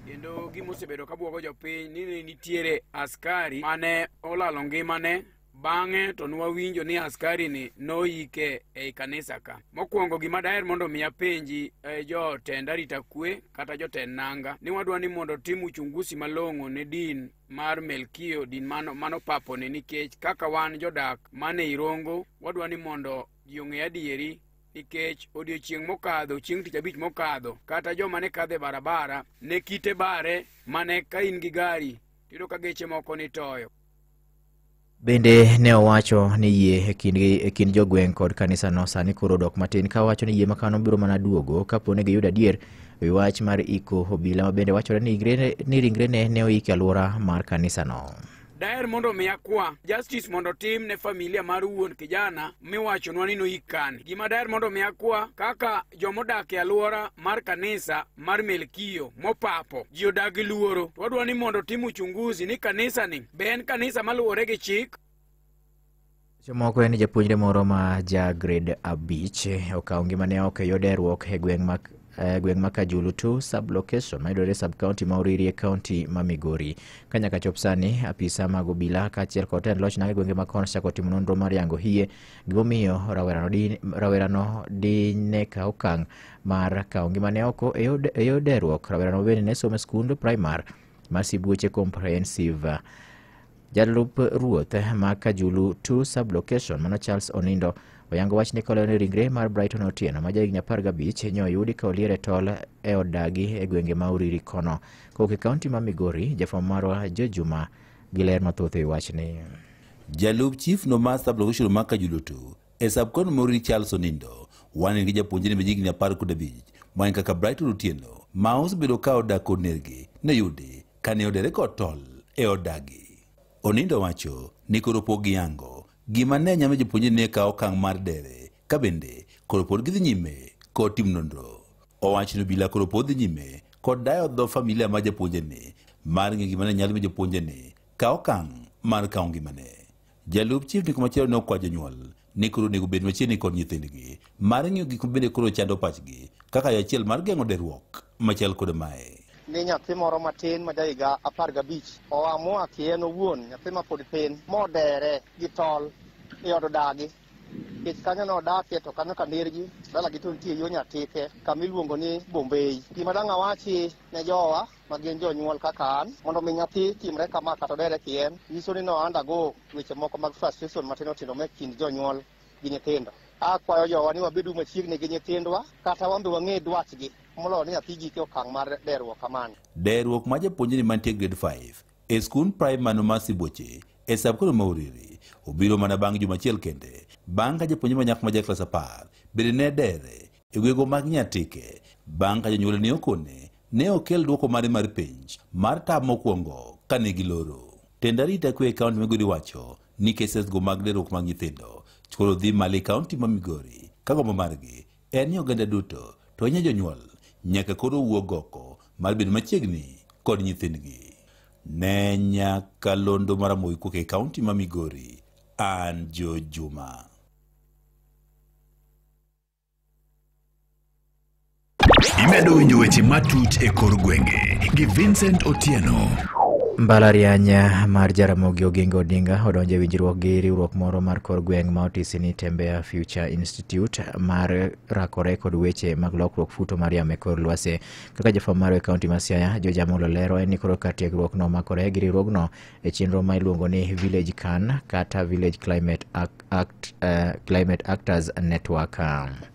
[SPEAKER 16] Kendo gima osebedo kabuogo jopiny ni nitiere askari mane olalo ngimane. Bang'e to nwawinjo ni askari ni noike ei kanisa ka. Mokwongo gima daher mondo mi apenji jotend arita kwe kata jotend nanga ni wadwa ni mondo tim uchunguzi malong'o ne din mar Melkio, din mano papone, nikech kaka wan jodak mane Irongo wadwa ni mondo ji ong'e adieri, nikech odiochieng' mokadho, chieng' tich abich mokadho, kata joma ne kadho e barabara ne kite bare mane ka in gi gari tiyudo ka geche moko nitoyo.
[SPEAKER 2] Bende ne owacho ni yie e kind jogweng' kod kanisano sani koro odok matin ka owacho ni yie makano biro mana duogo kapo ni giyudo adier ewi wach mar iko obila ma bende wachore ni ringrene ne oik e alwora mar kanisano.
[SPEAKER 16] Daher mondo mi akwa justice mondo tim ne familia mar wuon kijana miwachonwa ni noik kani. Gima daher mondo mi akwa kaka jomodak e alwora mar kanisa mar Melkio mopapo ji odak gi luoro, to wadwa ni mondo tim uchunguzi ni kanisa ni be en kanisa maluwore gi chik.
[SPEAKER 2] Moko en japuonjre moro ma ja grade 5 okawo ngimane oko e yor derruok e gweng' ma Kajulu 2 sub-location mayudore sub-county ma Uriri e kaunti ma Migori. Ka nyaka chop sani, apisa mag obila kaachiel kod tend loch nang' e gwenge ma kono osechako timo nonro mar yango hie gimomiyo rawerano dine kaw okang' mar kawo ngimane oko e yor derruok. Rawerano bende ne somo e skund primar mar Sibuoche Comprehensive. Jalup ruoth ma Kajulu 2 sub-location mano Charles Onindo oyango wach ni kolero ni ringre mar Brighton Otieno ma jahigni 15 nyo oyudi ka olier e tol e od dagi e gwenge ma Uriri kono. Kowuok e kaunti ma Migori, jafwambo marwa Jojuma gi ler mathoth e wachni.
[SPEAKER 17] Jalup chief no mar sub-location ma Kajulu 2 e sub-county ma Uriri Charles Onindo wane gi japuonjre ma jahigni 15 ma en kaka Brighton Otieno ma osebedo ka odak kod nergi ne yudi kane odere kod tol e od dagi. Onindo wacho ni koro pok giyango gima ne nyalo japuonjre ne kawo okang' mar dere ka bende koro pod gidhi nyime kod timo nonro. Owacho ni obila koro pod dhi nyime kod dayo dho familia mar japuonjreni mar ng'eyo gima ne nyalo miyo japuonjreni kawo okang' mar kawo ngimane. Jalup chief ni kumachielo ne okwayo jonyuol ni koro onego bed machiegni kod nyithindgi mar ng'iyo gik ma bende koro chando pachgi kaka yo achiel mar geng'o derruok machal kod mae.
[SPEAKER 18] Ni nyathi moro matin ma jahiga 15 oamua kien owuon, nyathi ma pod tin, modere gi tol e od dagi. Nikech kanyo nodakie to kanyo kanergi, dalagi to nitie yo Nyatike kama iluongo ni Bombay. Gima dang' awachi ne jowa ma gin jonyuol kaka an, mondo mi nyathi timre kama kata odere kien, nyiso ni no undergo weche moko mag frustration matindo tindo me kind jonyuol gi nyithindo. Akwayo jowa ni wabedu machiegni gi nyithindwa kata wan be wang'e dwachgi moloyo ni nyathi gike okang' mar derruok kamano.
[SPEAKER 17] Derruok ma japuonjre mantie grade 5 e skund primar mar Sibuoche e sub-county ma Uriri obiro mana bang' juma achiel kende bang' ka japuonjre ma nyako ma ja klas 10 bende ne dere e gwenge mag Nyatike bang' ka jonyuolne ne okone ne okel duoko mare mar penj mar tam mokwongo kane giloro. Tend arita kwe e kaunti Migori wacho ni cases go mag derruok mag nyithindo koro dhi malo e kaunti ma Migori ka gombo margi en ni oganda duto to ahinya jonyuol nyaka koro wuog oko mar bedo machiegni kod nyithindgi. Ne nyakalondo mar Ramogi kowuok e kaunti ma Migori, an Joe Juma.
[SPEAKER 3] Imedo winjo weche matut e kor gwenge gi Vincent Otieno.
[SPEAKER 2] Mbalariany mar Jaramogi Oginga Odinga odonjo e winjruok gi riwruok moro mar kor gweng' ma otisi ni Tembea Future Institute mar rakore kod weche mag lokruok futo mar yamo e kor lwasi. Kaka jafwambo marwa e kaunti ma Siaya, George Amolo lero en ni koro kar tiegruok no omakore gi riwruogno e chenro ma iluongo ni Village Can kata Village Climate Act, Climate Actors Network.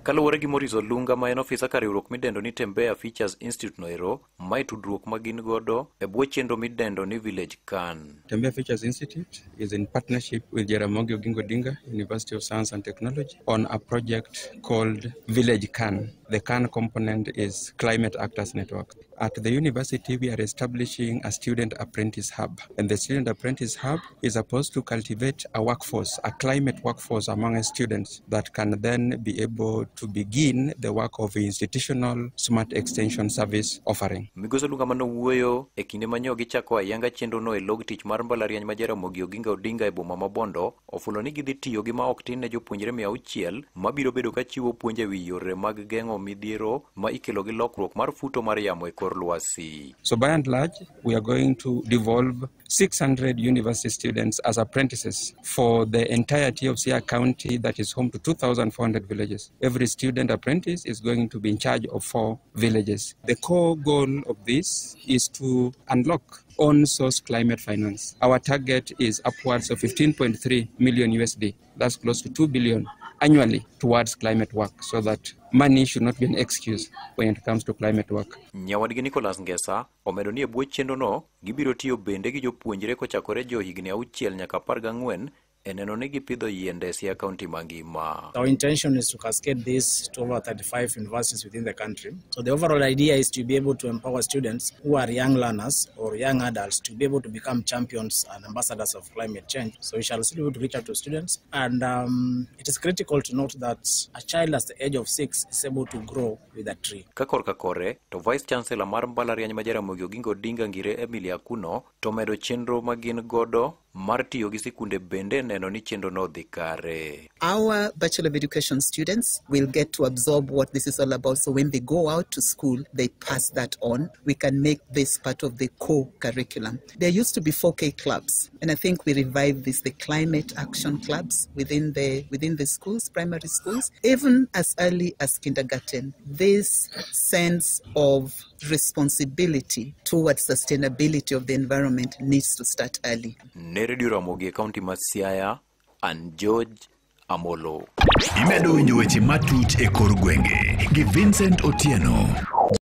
[SPEAKER 19] Kaluwore gi Maurice Olunga ma en ofisa kar riwruok midendo ni Tembea Futures Institute noero, mae tudruok ma gin godo e bwo chenro midendo ni Village Can.
[SPEAKER 20] Tembea Futures Institute is in partnership with Jaramogi Oginga Odinga University of Science and Technology on a project called Village Can. The CAN component is Climate Actors Network. At the university, we are establishing a student apprentice hub. And the student apprentice hub is supposed to cultivate a workforce, a climate workforce among students that can then be able to begin the work of institutional smart extension service offering.
[SPEAKER 19] Migosi Olunga manowuoyo e kinde ma gichako ayanga chenro no e log tich mar mbalariany ma Jaramogi Oginga Odinga e boma ma Bondo, ofulo ni gidhi tiyo gi ma ok tin ne jopuonjre 600 mabiro bedo ka chiwo puonj e wi yore mag geng'o midhiero ma ikelo gi lokruok mar futo mar yamo e kor lwasi.
[SPEAKER 20] So by and large, we are going to devolve 600 university students as apprentices for the entirety of Siaya County that is home to 2,400 villages. Every student apprentice is going to be in charge of 4 villages. The core goal of this is to unlock own-source climate finance. Our target is upwards of 15.3 million USD. That's close to 2 billion annually towards climate work, so that money should not be an excuse when it comes to climate work.
[SPEAKER 19] Nyawadgi Nicholas Ngesa omedo ni e bwo chenro no gibiro tiyo bende gi jopuonjre kochakore jo higni 6 nyaka 14 e neno ni gipidho yiende e Siaya County mangima.
[SPEAKER 21] Our intention is to cascade this to over 35 universities within the country. So the overall idea is to be able to empower students who are young learners or young adults to be able to become champions and ambassadors of climate change. So we shall still be able to reach out to students. And it is critical to note that a child at the age of 6 is able to grow with a tree.
[SPEAKER 19] Ka korka kore, to Vice Chancellor mar mbalariany ma Jaramogi Oginga Odinga Ngire Emily Akuno to medo chenro ma gin godo mar tiyo gi sikunde bende neno ni chenro no dhi kare.
[SPEAKER 22] Our Bachelor of Education students will get to absorb what this is all about, so when they go out to school, they pass that on. We can make this part of the core curriculum. There used to be 4K clubs, and I think we revived this, the climate action clubs within the schools, primary schools, even as early as kindergarten. This sense of responsibility towards sustainability of the environment needs to start early.
[SPEAKER 19] Ne Radio Ramogi e kaunti ma Siaya, an George Amolo.
[SPEAKER 3] Imedo winjo weche matut e kor gwenge gi Vincent Otieno.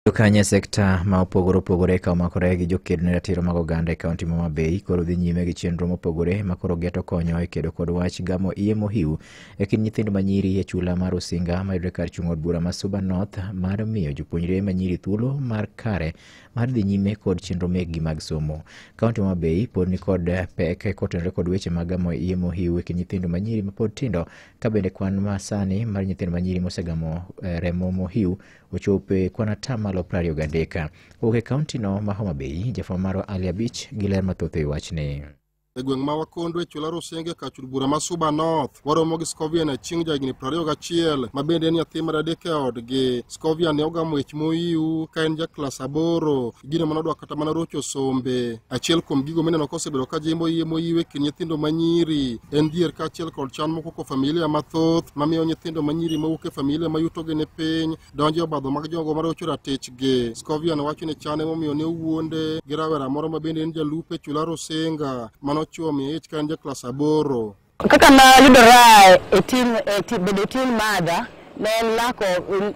[SPEAKER 2] Jokanye sekta ma opogore opogore ka omakore gi jokedo ne ratiro mag oganda e kaunti ma Homa Bay koro dhi nyime gi chenro mopogore ma koro geto konyo e kedo kod wach gamo iye mohiu e kind nyithindo manyiri e chula mar Usinga mayudore kar chung' od bura ma Suba North mar miyo jopuonjre manyiri thuolo mar kare mar dhi nyime kod chenro mekgi mag somo. Kaunti ma Homa Bay pod ni kod pek kotenore kod weche mag gamo iye mohiu e kind nyithindo manyiri mapod tindo, ka bende kwan ma sani mar nyithindo manyiri mosegamo remo mohiu ochopo e kwan 23%. Kowuok e kaunti no ma Homa Bay, jafwambo marwa Ali Abich gi ler mathoth e wachni.
[SPEAKER 23] E gweng' ma Wakondo e chula Rusenge kar chul bura ma Suba North, waromo gi Scovian Achieng' jahigni 21 ma bende en nyathi mar adek e odgi. Scovian ne ogamo ich mohiu ka en ja klas 8, gino manodwa kata mana rocho sombe. Achiel kuom gigo mineno kosebedo ka jimbo iye mohiu e kind nyithindo manyiri en dhier kaachiel kod chan moko kuom familia mathoth mamiyo nyithindo manyiri mawuok e familia ma yutogi ni piny donjo e obadho mag jogo marocho ratichgi. Scovian wacho ni chan emomiyo ne owuonde gi rawera moro ma bende en jalup e chula Rusinga mano chuo miye ich ka en ja klas 8.
[SPEAKER 24] Kaka nayudora e team bedo teen mother ne en lako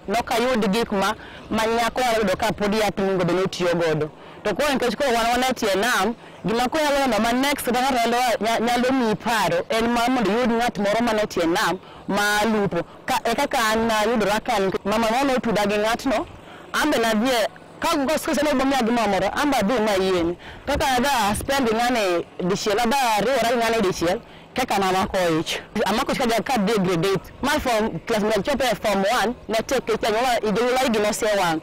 [SPEAKER 24] nokayud gik ma nyako nyalo yudo ka pod yath monego bed ni otiyo godo. To koro nikech koro wan wane tie nam, gima koro nyalo neno ma next kata ng'ato nyalo miyi paro en mar mondo iyud ng'at moro mane tie nam ma lupo. E kaka an nayudora ka mama moro notuda gi ng'atno, an be nadhie kagomiya gimoro amora, an be adhi mayieni. Kaka adha spend ng'ane dichiel, adha riwora gi ng'ane dichiel, Kaka namako ich. Amako ich ka dhi grade 8. Ma from class machopo e form 1 ne tek nikech jonyuol gi nosewang'.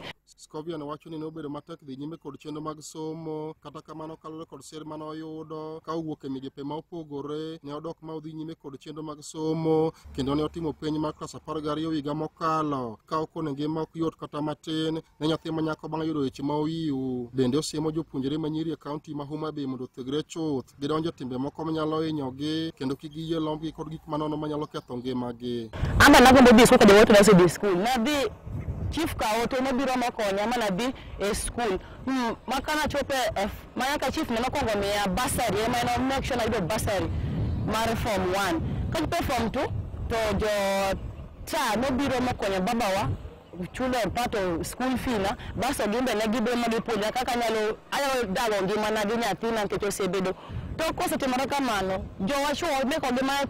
[SPEAKER 23] Scovian wacho ni nobedo matek dhi nyime kod chenro mag somo, kata kamano kaluwore kod sir mane oyudo ka owuok e migepe ma opogore, ne odok ma odhi nyime kod chenro mag somo kendo ne otimo penj mar klas 12 higa mokalo ka okone ngima ok yot kata matin ne nyathi ma nyako bang' yudo weche ma oyiw. Bende osiemo jopuonjre ma nyiri e kaunti ma Homa Bay mondo othegre chuth, gidonjo e timbe moko manyalo hinyogi kendo kik giyie lombgi kod gik manono manyalo ketho ngimagi.
[SPEAKER 24] Amba nagombo dhi e skul ka jowetena osedhi e skul. Nadhi chief ka ote nobiro mokonya manadhi e skul. Ma kanachopo e F, ma nyaka chief ne nokwongo miya bursary, ema en make sure nayudo bursary mar form 1. Kachopo e form 2 to jo cha nobiro mokonyo babawa chulo part of school fee na, basto gin be ne gibiro ma gipuonja kaka anyalo dago ngimana gi nyathina nikech osebedo. To kosetimore kamano, jowa chuo mekogi mane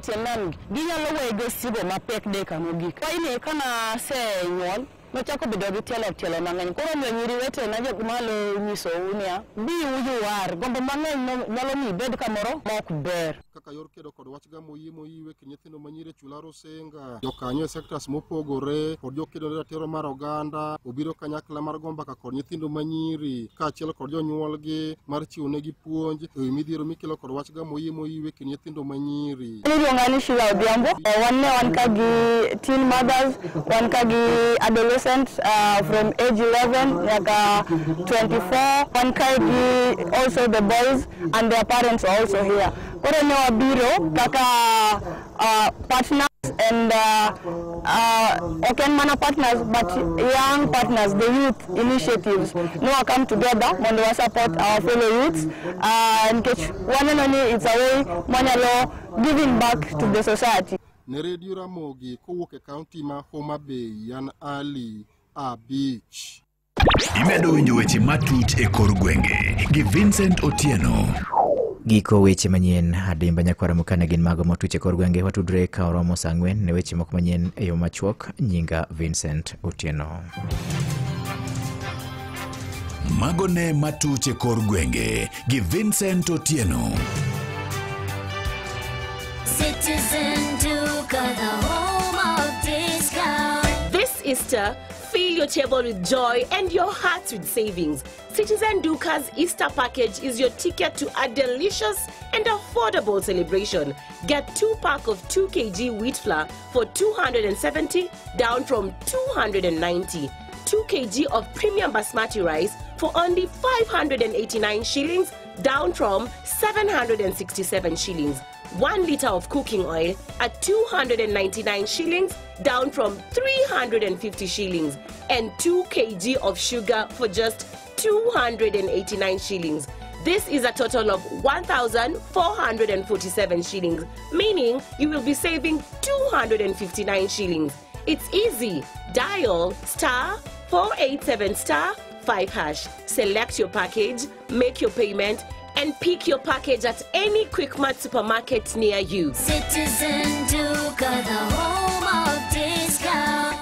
[SPEAKER 24] tie nam gi, ginyalo weyo gi osigo mapek deka mogik. Waini kanasenyuol, nochako bedo gi tielo mang'eny. Koro omiyo nyiri wetena jok manyalo nyisou niya, be who you are, gombo mang'eny nyalo miyo ibed kamoro ma ok ber.
[SPEAKER 23] Kaka yor kedo kod wach gamo yie moyiw e kind nyithindo ma nyiri e chula Rusinga, jokanyo e sectors mopogore kod jokedo ne ratiro mar oganda obiro kanyakla mar go mbaka kod nyithindo ma nyiri kaachiel kod jonyuolgi mar chiwo negi puonj ewi midhiero mikelo kod wach gamo yie moyiw e kind nyithindo ma nyiri.
[SPEAKER 24] Iluonga ni Sheila Odhiambo. Wan ne wan ka gi teen mothers, wan ka gi adolescents from age 11 nyaka 24, wan ka gi also the boys and their parents are also here. Koro ne wabiro kaka partners and ok en mana partners but young partners, the youth initiatives. Ne wa come together mondo wa support our fellow youths nikech waneno ni it's a way mwanyalo giving back to the society.
[SPEAKER 23] Ne Radio Ramogi kowuok e kaunti ma Homa Bay, an Ali Abich.
[SPEAKER 3] Imedo winjo weche matut e kor gwenge gi Vincent Otieno.
[SPEAKER 2] Giko weche manyien adimba nyakwara mokane gin mago motuch e kor gwenge. Watudre ka oromo saa 4 ne weche moko manyien e yo machuok. Nyinga Vincent Otieno.
[SPEAKER 3] Mago ne matuch e kor gwenge gi Vincent Otieno.
[SPEAKER 1] Citizen Duka, the home of discount.
[SPEAKER 4] This Easter, fill your table with joy and your hearts with savings. Citizen Duka's Easter package is your ticket to a delicious and affordable celebration. Get 2 pack of 2 kg wheat flour for 270, down from 290. 2 kg of premium basmati rice for only 589 shillings, down from 767 shillings. 1 liter of cooking oil at 299 shillings, down from 350 shillings, and 2 kg of sugar for just 289 shillings. This is a total of 1,447 shillings, meaning you will be saving 259 shillings. It's easy. Dial *487 *5#. Select your package, make your payment, and pick your package at any Quickmart supermarket near you.
[SPEAKER 1] Citizen Duka, the home of discount.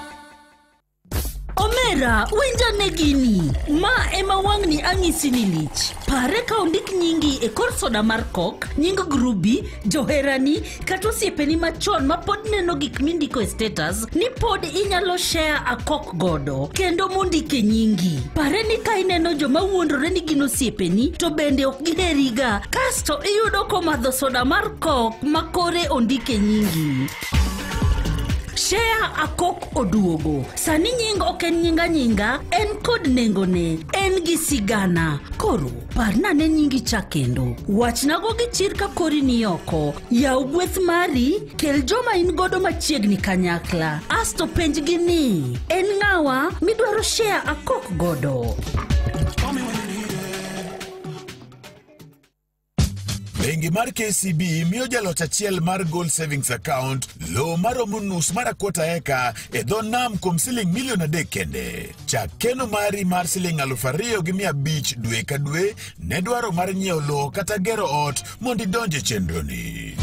[SPEAKER 5] Omera, winja ne gini. Ma ema wang'ni ang'isi ni lich. Pare ka ondik nyingi e kor soda mar Coke, nying grubi, joherani, kata osiepeni machon ma pod neno gik mindiko e status, ni pod inyalo share a Coke godo, kendo mondike nyingi. Pare ni ka ineno joma wuondore ni gin osiepeni, to bende ok giheriga, kasto iyudo komadho soda mar Coke ma kore ondike nyingi. Share a Coke oduogo. Sani nying ok en nyinga nyinga, en kod nengone, en gi sigana. Koro, parna ne nyingi cha kendo. Wachnago gi chir ka kori ni oko. Yaw gweth mari, kel joma in godo machiegni kanyakla. Asto penjgi ni, en ng'awa midwaro share a Coke godo?
[SPEAKER 3] Bengi mar KCB miyo jaloch achiel mar Gold Savings Account lowo maromo nus mar akwota eka e dho nam kuom siling milion 3 kende. Chak keno mari mar siling 2,500 dwe ka dwe ne dwaro mar nyiewo lowo kata gero ot mondo idonj e chenroni.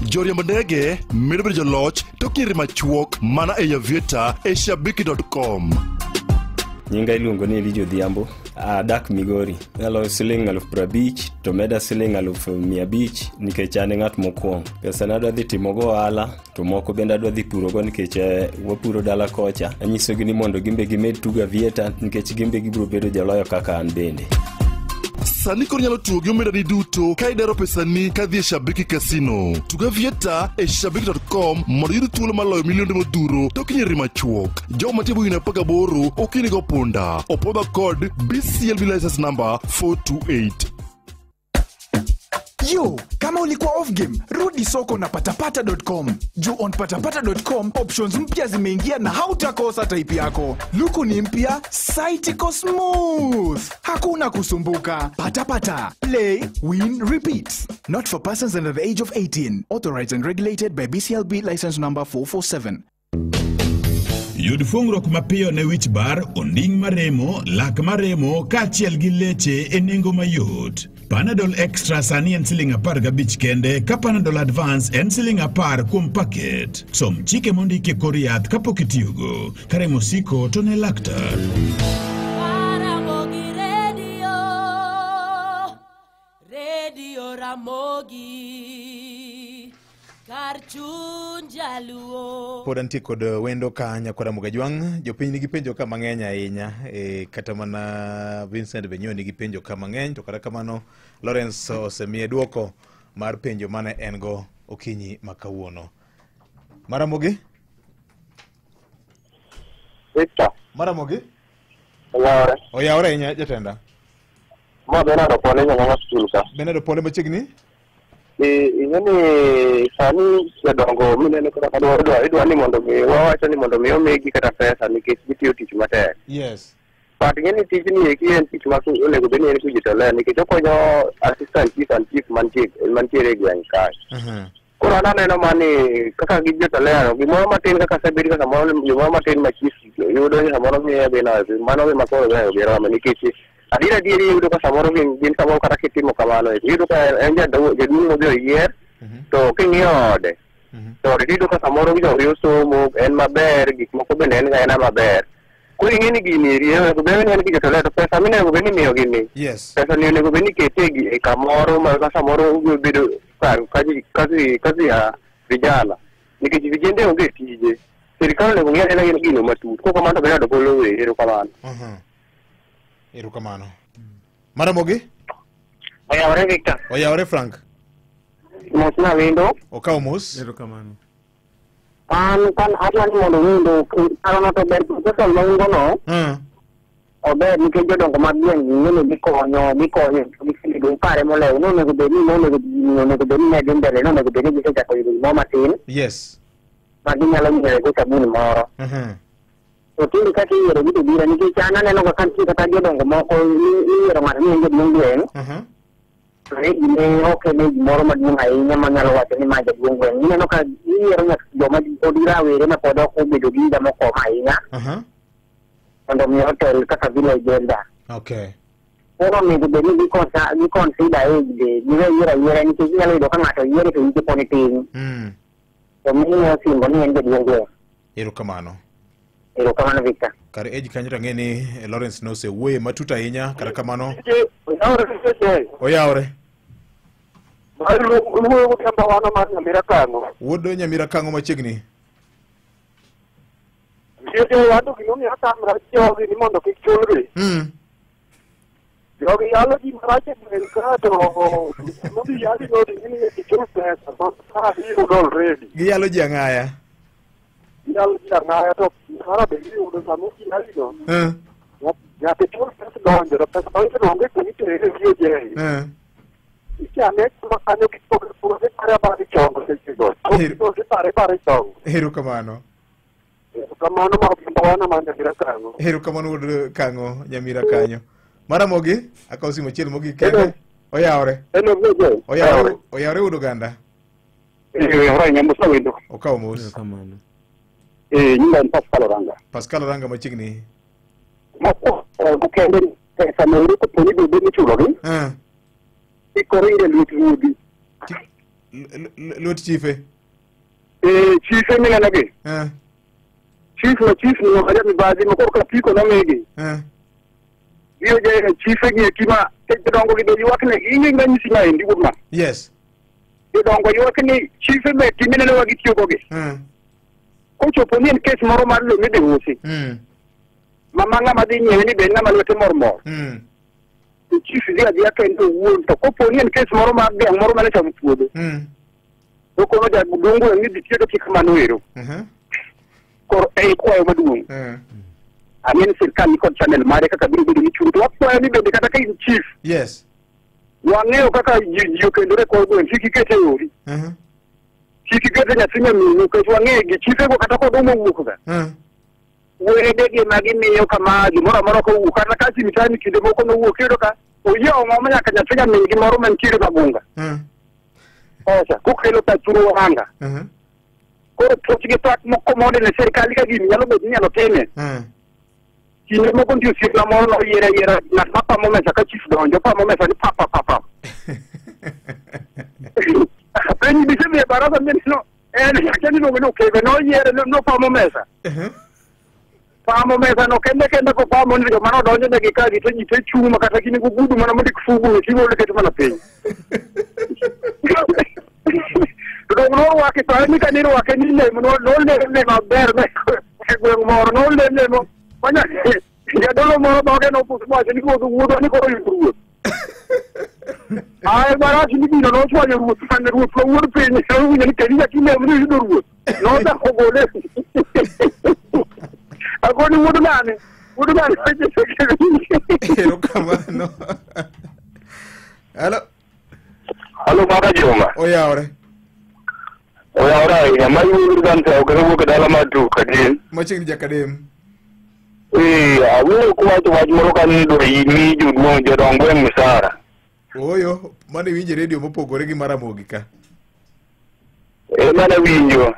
[SPEAKER 6] Joriemb ndege medo bedo joloch tok nyiri machuok mana e Aviator e shabiki.com.
[SPEAKER 25] Nyinga iluongo ni Elijah Odhiambo,
[SPEAKER 8] Adak Migori. Aloyo siling 50,000 to meda siling 500,000 nikech an e ng'at mokwongo. Pesa na adwa dhi timogo ohala to moko bende adwa dhi purogo nikech wapuro dala kocha. Anyisogi ni mondo gimbe gimed tugo avieta nikech gimbe gibiro bedo joloyo kaka an bende.
[SPEAKER 6] Sani koro inyalo tugo gi omendani duto ka idaro pesani kadhi e Shabiki Casino. Tug avieta e shabiki.com mondo iyud thuolo mar loyo milionde modhuro tok nyiri machuok. Jogo mantie e higni 18 ok onego punda. Opwodhwa kod BCLB license number 428.
[SPEAKER 10] Yo, kama ulikuwa off game, rudi soko na patapata.com. Juu on patapata.com options mpya zimeingia na hautakosa type yako. Luku ni mpya, site iko smooth. Hakuna kusumbuka. Patapata. Play, win, repeat. Not for persons under the age of 18. Authorized and regulated by BCLB license number 447.
[SPEAKER 3] Yud fuongruok mapiyo ne wich bar, onding' maremo, lak maremo kaachiel gi leche e nengo mayot. Panadol Extra sani en siling 15 kende ka Panadol Advance en siling 10 kuom paket. Som chike mondiki e kor yath kapok itiyogo. Ka remo osiko to ne laktar.
[SPEAKER 1] Ramogi Radio, Radio Ramogi, kar chuny jaluo.
[SPEAKER 7] Pod antie kod wendo ka nyakwara Mugajwang'. Jopiny nigi penjo ka mang'eny ahinya, kata mana Vincent Benyo nigi penjo ka mang'eny, to kata kamano Lawrence osemiye duoko mar penjo mane en go okinyi ma kawuono. Maramogi?
[SPEAKER 12] Victor.
[SPEAKER 7] Maramogi?
[SPEAKER 12] Oyawore.
[SPEAKER 7] Oyawore ahinya jatenda.
[SPEAKER 12] Ma Bernard Opole Nyang'ong'o skul ka.
[SPEAKER 7] Bernard Opole machiegni?
[SPEAKER 12] Ing'e ni sani jodongo mineno kata kadwa idwa ni mondo mi wawacho ni mondo mi omigi kata pesa nikech gitiyo tich matek.
[SPEAKER 7] Yes.
[SPEAKER 12] But ing'e ni tijni eki en tich ma onego bed ni en kujitolea nikech okonyo assistant chief and chief mantiere e gweng' kae. Koro an aneno mani kaka gijitolea gimoro matin kaka osebed ka samoro gimoro matin ma chief yudo ni samoro miye dhi nayo mano ema koro weyo girome nikech adier adier iyudo ka samoro gin samoro kata kitimo kamano iyudo ka en jaduong' modhi oyier to king'iyo ode to ode tiyudo ka samoro jogi osomo en maber gik moko bende en ga ena maber. Koro ing'e ni gini eri onego bed ni en gi jotelo to pesa minego bed ni imiyogi ni pesa ni onego bed ni ikete e kamoro ma ka samoro bedo kazi ya vijana nikech vijende onge tije. Sirikal onego ng'i anena gino matut kok kamano to Bernard Opolo we erokamano.
[SPEAKER 7] Erokamano. Maramogi?
[SPEAKER 12] Oyawore Victor.
[SPEAKER 7] Oyawore Frank.
[SPEAKER 12] Mos na wendo.
[SPEAKER 7] Okaw mos.
[SPEAKER 9] Erokamano.
[SPEAKER 12] An kan adwa ni mondo wendo parono to ber proposal ma un go no. Ober nikech jodongo mag gweng' ng'e ni gikonyo gisebedo pare molewo nonego bed ni onego bed ni ne dhi mbele nonego bed ni gisechako yudo gimoro matin.
[SPEAKER 7] Yes.
[SPEAKER 12] Ma ginyalo nyiewo go sabun moro. To tinde kaka iyiero gi to biro nikech an aneno ga ka nitie kata jodongo moko iyiero ng'ato ni en jaduong' gweng' to ne gine ok en gimoro maduong' ahinya manyalo wacho ni ma jaduong' gweng'. Ineno ka iyiero nyaka joma pod rawere ma pod ok obedo gi higa mokomo ahinya mondo mi otel kaka village elder.
[SPEAKER 7] Okay.
[SPEAKER 12] Koro onego bed ni giconsider age be giwe yiero ayiera nikech inyalo yudo ka ng'ato yiere to hike pod ni piny to miyo osimbo ni en jaduong' gweng'.
[SPEAKER 7] Erokamano.
[SPEAKER 12] Erokamano Victor.
[SPEAKER 7] Kar age kanyo to ang'e ni Lawrence nosewuoye matut ahinya kata kamano. Oyawore. Wuod Nyamira Kang'o machiegni.
[SPEAKER 12] Jogi yalo ji marach e gweng' ka to modhi yali no ni chul pesa ma iyudo already.
[SPEAKER 7] Giyalo ji ang'aya.
[SPEAKER 12] Giyalo ji ang'aya to mara be iyudo sama giyali no. Nyaka ichul pesa donjo to pesa ma iyudo onge kuma itere e VOJ. Ichame kuma kanyo kipoge pare bare chongo sechego. Kipoge pare bare chongo.
[SPEAKER 7] Erokamano.
[SPEAKER 12] Erokamano ma okumbawana mar Nyamira Kang'o.
[SPEAKER 7] Erokamano wuod Kang'o Nyamira kanyo. Maramogi, akaw simu achiel mogik kende. Oyawore. Oyawore, oyawore wuod oganda.
[SPEAKER 12] Oyawore nyamusa wendo.
[SPEAKER 7] Okaw mos.
[SPEAKER 9] Erokamano.
[SPEAKER 12] Nyinga en Pascal Oranga.
[SPEAKER 7] Pascal Oranga machiegni.
[SPEAKER 12] Mokwongo kende pesa mondo kopo ni bed ni ichulogi. Ikore ire lwet ruodhi.
[SPEAKER 7] Lwet chife.
[SPEAKER 12] Chife minenogi. Chief ma chief ni oja mibadhi ma koro kapiko nomigi. Biro chife gi eki ma jodongo gi be ywak ne ing'e manyisi maendi wuod ma.
[SPEAKER 7] Yes.
[SPEAKER 12] Jodongo ywak ni chife be timinene wa gitiyogo gi. Kochopo ni en kes moro mar lowo midhi usi. Mama ng'ama dhi nyiewe ni be en ng'ama lwete mormor. To chief dhi adhiya kende owuon to kopo ni en kes moro mar dhiang' moro mane chamo puodho. To kono jaduong' gweng' ni dhi tiyo to kik mano ero. Koro ei kwayo maduong'. Ang'e ni sirkal nikod channel mare kaka biro bedo ni chulo to wakwayo ni bende kata ka in chief.
[SPEAKER 7] Yes.
[SPEAKER 12] Wang'eyo kaka ji okendore kor gweng' kik ikete e odi. Kik ikete nyathi nyaminu nikech wang'eyo gi chifego kata koduma owuok ga. Wedegi ema gimiyo kama gimoro amora kowuok kata ka simitani kinde moko nowuok iyudo ka oyie ong'omo nyaka nyathi nyamin gi moro mantiere Magunga. Kocha kokelo pachuru wanga. Koro thoth gi twak moko monde ne sirkal ka gini nyalo bedo ni inyalo time. Kinde moko nitie osiepna moro noyiero ayiera ng'at ma pamo mesa ka chief donjo pamo mesa ni pa pa pa pa. Penj bisedhi e baraza mineno en akia ni iluongo ni okebe noyiere nopamo mesa. Pamo mesa no kende kende kopamo ni joma nodonjo negi ka gi to ji te chung' ma kata gin gogudu mana mondik fugu ting'o keto mana piny. To dong' norwake to en ni ka nirwake ni lemo noleme maber e gweng' moro noleme manya jadolo moro dhoge nopus mowacho ni ruoth wuodwa ni koro oyudo ruoth. Ae barasi ni gino nochwanyo ruoth mane ruoth ma wuod piny nowinjo ni kendo nyaka ilem ni iyudo ruoth. Nochako gole. Agoni wuod ng'ane wuod ng'ane.
[SPEAKER 7] Erokamano. Halo.
[SPEAKER 12] Halo baba Juma.
[SPEAKER 7] Oyawore.
[SPEAKER 12] Oyawore ahinya. Ma iwuok Gansa ok awuok e dala mar Tuk Kadem.
[SPEAKER 7] Machiegni Jakadem.
[SPEAKER 12] Awinjo kuwacho wach moro kanyo ni idwa mi joduong' jodong gweng' misara.
[SPEAKER 7] Ooyo, mano iwinjo e redio mopogore gi mar Ramogi ka.
[SPEAKER 12] Mano awinjo.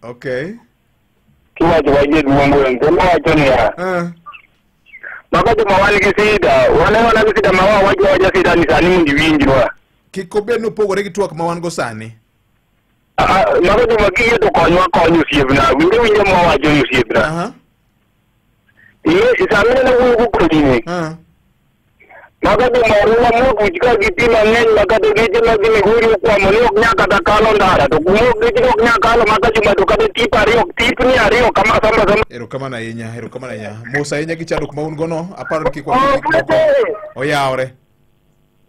[SPEAKER 7] Okay.
[SPEAKER 12] Kiwacho wach jaduong' gweng' to nowacho niya. Maka joma wan gi sida, wan ema gi sida ma wawacho awacha sida ni sani mondo iwinjwa.
[SPEAKER 7] Kik obed ni opogore gi twak ma wan go sani.
[SPEAKER 12] Mago joma kiyie to konywa kony osiepna. Winjo winjo mwawacho ni osiepna. Sama ineno wuoyo kodi ni. Mago joma orula motuch ka gi pi mang'eny ma kata geche madhi Migori okwamo ni ok nyal kata kalo ndara to kuma geche ok nyal kalo maka joma to kata tip ariyo tipni ariyo kama sama sama.
[SPEAKER 7] Erokamano ahinya, erokamano ahinya. Mos ahinya gi chandruok ma un go no, aparo ni kik waket gik moko. Oyawore.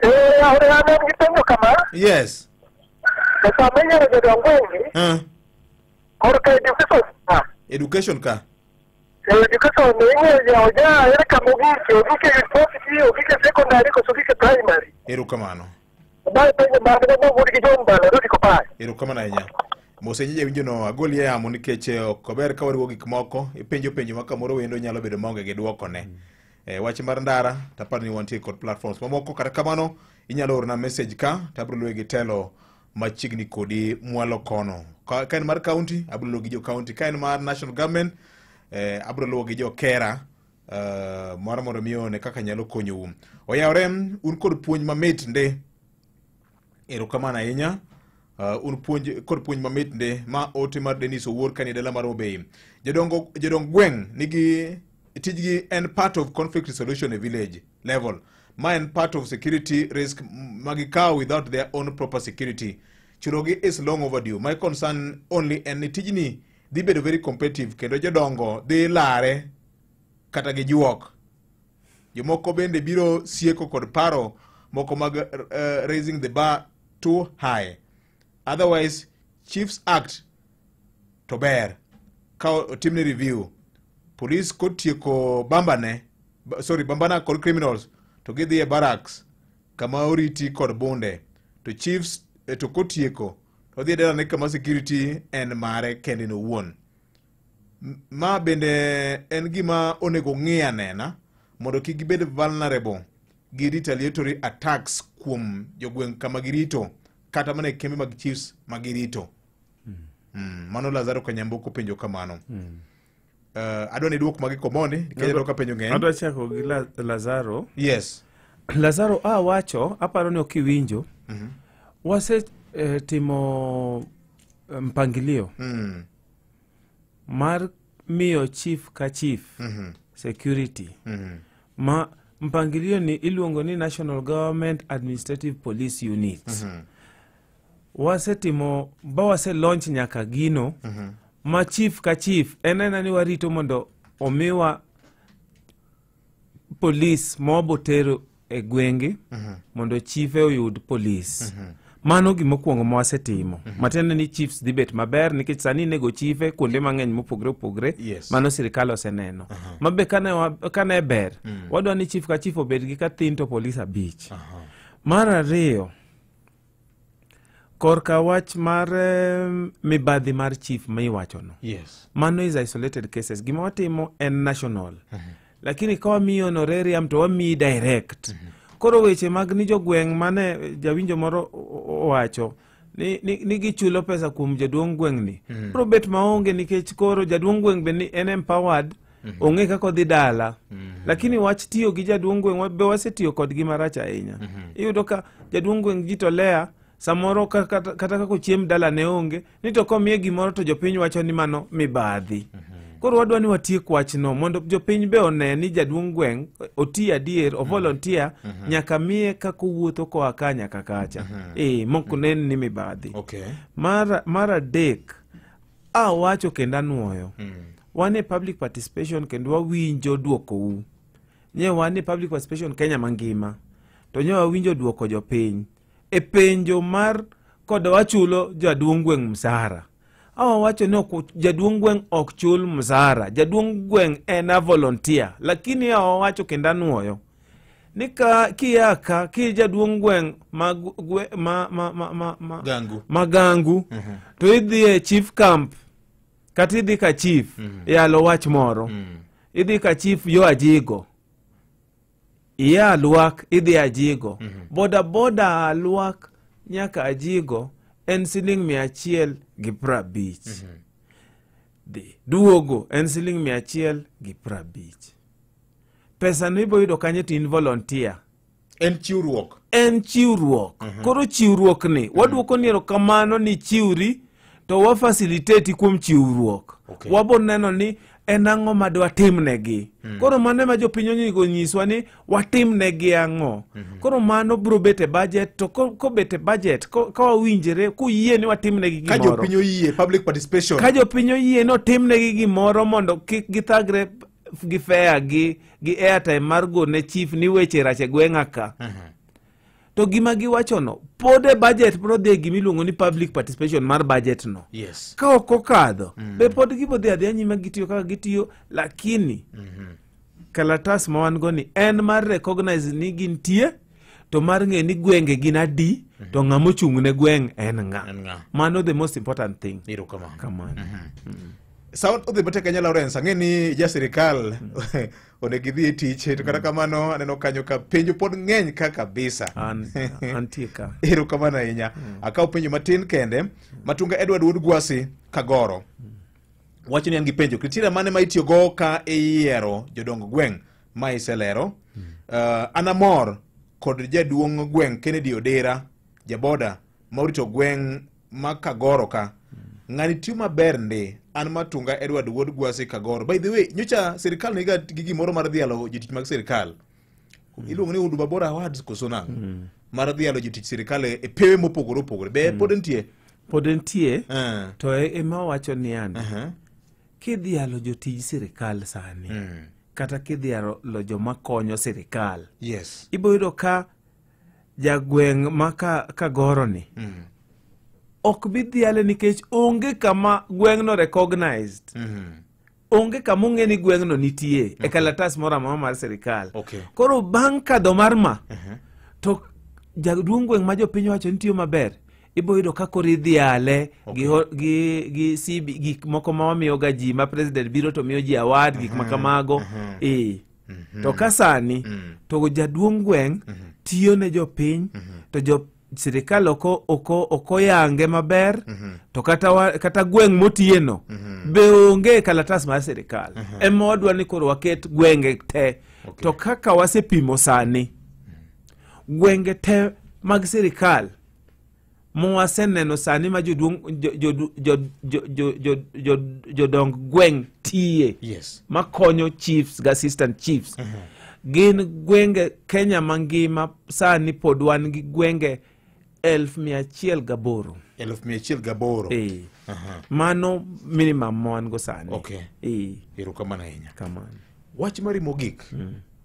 [SPEAKER 11] Oyawore an gi penjo kama.
[SPEAKER 7] Yes.
[SPEAKER 11] Sama iyiero jodong gwenge, korka education ka.
[SPEAKER 7] Education ka.
[SPEAKER 11] Education ing'eyo yawo ja ere kama ogike, ogike university, ogike secondary koso ogike primary.
[SPEAKER 7] Erokamano.
[SPEAKER 11] Mae penjo mag mowuod gi John Mbala, Rudi Kopai.
[SPEAKER 7] Erokamano ahinya. Mos ahinya jawinjo no agoli e yamo nikech ok ober ka wariwo gik moko, ipenjo penjo ma kamoro wendo nyalo bedo maonge gi dwokone. Wach mar ndara, taparo ni wantie kod platforms mamoko, kata kamano inyalo orna message ka, tabiro luwe gi telo machiegni kodi mwalo kono. Ka en mar county, abiro luwo gi jo county. Ka en mar national government, abiro luwo gi jo kera mar mondo mi one kaka nyalo konyou. Oyawore, un kod puonj mamit nde. Erokamano ahinya. Un puonj kod puonj mamit nde ma ote mar Dennis Owuor kani dala mar Homa-Bay. Jodong gweng' nigi tijgi en part of conflict resolution e village level. Ma en part of security risk magikawo without their own proper security. Chulogi is long overdue. My concern only en ni tijni dhi bedo very competitive kendo jodongo dhi lare kata gi juok. Jomoko bende biro sieko kod paro moko mag raising the bar too high. Otherwise, Chiefs Act to ber ka otimne review. Police kotieko bambana kod criminals to gidhi e barracks kama oriti kod bunde. To chiefs to kotieko to dhi e dalane kama security en mare kende owuon. Ma bende en gima onego ng'i anena mondo kik gibed vulnerable gi retaliatory attacks kuom jogweng' kama girito kata mana e kembe mag chiefs ma girito. Mano Lazaro Kanyambuko penjo kamano. Adwa ni duok magi komondi nikech adwa ka penjo ng'eny.
[SPEAKER 9] Adwa chako gi Lazaro.
[SPEAKER 7] Yes.
[SPEAKER 9] Lazaro wacho aparo ni ok iwinjo. Wase timo mpangilio mar miyo chief ka chief security ma mpangilio ni iluongo ni National Government Administrative Police Unit. Wasetimo ba wase launch nyaka gino ma chief ka chief en ena ni warito mondo omiwa police mobotero e gwenge mondo chife oyud police. Mano gimokwongo ma wasetimo. Matiende ni chiefs dhi bet maber nikech sani inego chife kuonde mang'eny mopogre opogre. Mano sirikal oseneno. Mabe kane ber, wadwa ni chief ka chief obed gi kathin to polis 5. Mar ariyo, korka wach mar mibadhi mar chief ma iwachono. Mano is isolated cases. Gima watimo en national. Lakini ka wamiyi honorarium to wamiyi direct. Koro weche mag ni jogweng' mane jawinjo moro owacho ni gichulo pesa kuom jaduong' gweng' ni biro bet maonge nikech koro jaduong' gweng' be ni en empowered, onge kaka odhi dala. Lakini wach tiyo gi jaduong' gweng' be wasetiyo kodgi marach ahinya. Iyudo ka jaduong' gweng' jitolea samoro kata kaka ochiem dala ne onge ni to komiye gimoro to jopiny wacho ni mano mibadhi. Koro wadwa ni watiek wachno mondo jopiny be one ni jaduong' gweng' oti adier, o volunteer, nyaka miye kaka owuotho koa ka nyaka kacha. Mok nen ni mibadhi. Mar adek, awacho kendo anuoyo. Wan e public participation kendo wawinjo duokou. Nye wan e public participation Kenya mangima. To nye wawinjo duoko jopiny. E penjo mar koda wachulo jaduong' gweng' msahara. Awa wacho ni jaduong' gweng' ok chul msahara. Jaduong' gweng' en a volunteer. Lakini awa wacho kendo anuoyo ni ka kia ka ki jaduong' gweng' ma Gangu to idhi e chief camp kata idhi ka chief yalo wach moro. Idhi ka chief yo Ajigo. Iya Alwak idhi Ajigo. Boda boda Alwak nyaka Ajigo en siling 150. Dhi duogo en siling 150. Pesa no ibo yudo kanye to in volunteer.
[SPEAKER 7] En chiwruok.
[SPEAKER 9] En chiwruok. Koro chiwruok ni waduoko ni erokamano ni chiwri to wa facilitate kuom chiwruok. Wabo neno ni en ang'o ma dwatimnegi. Koro mano ema jopiny onego nyiswa ni watimnegi ang'o. Koro mano biro bet e budget to kobet e budget ka wawinjre kuyie ni watimnegi
[SPEAKER 7] Ka
[SPEAKER 9] gimoro.
[SPEAKER 7] jopiny oyie public participation.
[SPEAKER 9] Ka jopiny oyie ni otimnegi gimoro mondo kik githagre gi fare gi airtime mar gone chief ni weche rach e gweng'a ka. To gima giwachono pod e budget biro dhi e gimiluongo ni public participation mar budget no. Ka ok okadho, be pod gibo dhi adhiya nyime gitiyo kaka gitiyo, lakini kalatas ma wan go ni en mar recognize ni gintie to mar ng'e ni gwenge gin adi to ng'ama ochung' ne gweng' en ng'a. Mano the most important thing. Kamano.
[SPEAKER 7] Sound odhi matek ahinya Lawrence, ang'e ni ja sirikal onego idhi e tich to kata kamano aneno kanyo ka penjo pod ng'eny ka kabisa.
[SPEAKER 9] Antie ka.
[SPEAKER 7] Erokamano ahinya. Akaw penjo matin kende. Matunga Edward Wuod Gwasi Kagoro wacho ni an gi penjo. Criteria mane ma itiyogo ka iyiero jodong gweng' ma iselero? An amor kod jaduong' gweng' Kennedy Odera jaboda ma orito gweng' ma Kagoro ka. Ng'ani tiyo maber ndi. An Matunga Edward Wuod Gwasi Kagoro. By the way, nyocha sirikal niga gi gimoro mar dhialo jotich mag sirikal. Iluongo ni Huduma Bora Awards koso nang'o? Mar dhialo jotich sirikal e pewe mopogore opogore. Be pod nitie?
[SPEAKER 9] Pod nitie. To ema wacho ni an. Kidhialo jotij sirikal sani. Kata kidhialo joma konyo sirikal. Ibo yudo ka jagweng' ma Kagoro ni. Ok bi dhiale nikech onge kama gweng'no recognized. Onge kama ong'e ni gweng'no nitie e kalatas moro amora mar sirikal. Koro bang' kadho mar ma, to jaduong' gweng' ma jopiny wacho ni tiyo maber, ibo yudo ka koro idhiale gi CB, gik moko ma wamiyoga ji ma president biro to miyo ji award, gik ma kamago. To ka sani, to jaduong' gweng' tiyo ne jopiny, to jo sirikal ok oyange maber, to kata gweng' motieno be onge e kalatas mar sirikal. Ema wadwa ni koro waket gwenge te. To kaka wasepimo sani, gwenge te mag sirikal Mwaseneno sani ma joduong' jodong gweng' tiye.
[SPEAKER 7] Yes.
[SPEAKER 9] Makonyo chiefs gi assistant chiefs. Gin gwenge Kenya mangima sani pod wan gi gwenge 108,000.
[SPEAKER 7] 108,000.
[SPEAKER 9] Eh. Mano minimum ma wan go sani.
[SPEAKER 7] Okay.
[SPEAKER 9] Eh.
[SPEAKER 7] Erokamano ahinya.
[SPEAKER 9] Kamano.
[SPEAKER 7] Wach mari mogik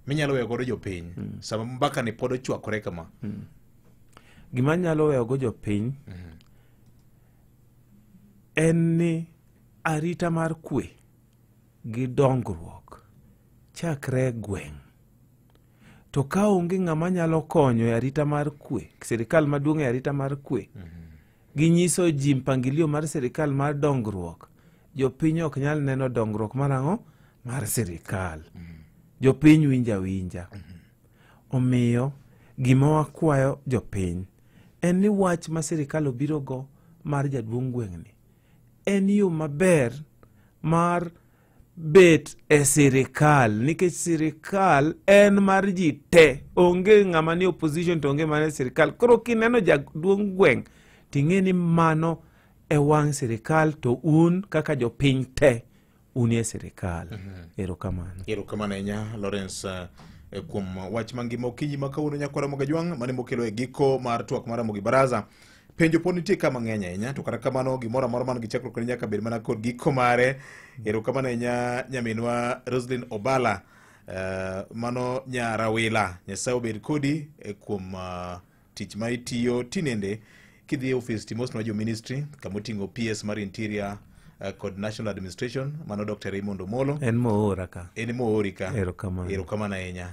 [SPEAKER 7] minyalo weyo godo jopiny sama mbaka ni pod ochwakore kama.
[SPEAKER 9] Gima anyalo weyo go jopiny en ni arita mar kwe gi dongruok chakre e gweng'. To ka onge ng'ama nyalo konyo e arita mar kwe, sirikal maduong' e arita mar kwe, ginyiso ji mpangilio mar sirikal mar dongruok, jopiny ok nyal neno dongruok mar ang'o? Mar sirikal. Jopiny winjo awinja. Omiyo gima wakwayo jopiny en ni wach ma sirikal obiro go mar jaduong' gweng'ni en yo maber mar bet e sirikal, nikech sirikal en mar ji te. Onge ng'ama ni opposition to onge mana e sirikal. Koro kineno jaduong' gweng' ting'e ni mano e wang' sirikal, to un kaka jopiny te unie sirikal. Erokamano.
[SPEAKER 7] Erokamano ahinya Lawrence kuom wach mangima okinyi ma kawuono nyakwara Ramogi Ajwang' mane mokelo e giko mar twak mar Ramogi Baraza. Penjo pod nitie ka mang'eny ahinya, to kata kamano gimoro amora man gi chakruok ne nyaka bed mana kod giko mare. Erokamano ahinya nyaminwa Roslyn Obala, mano nyarawila. Nyasaye obed kodi kuom tich ma itiyo tinende kidhi e ofis timosnwa jo ministry kamoting'o PS mar Interior kod National Administration, mano Dr. Raymond Omolo.
[SPEAKER 9] En moora ka.
[SPEAKER 7] En moori ka.
[SPEAKER 9] Erokamano.
[SPEAKER 7] Erokamano ahinya.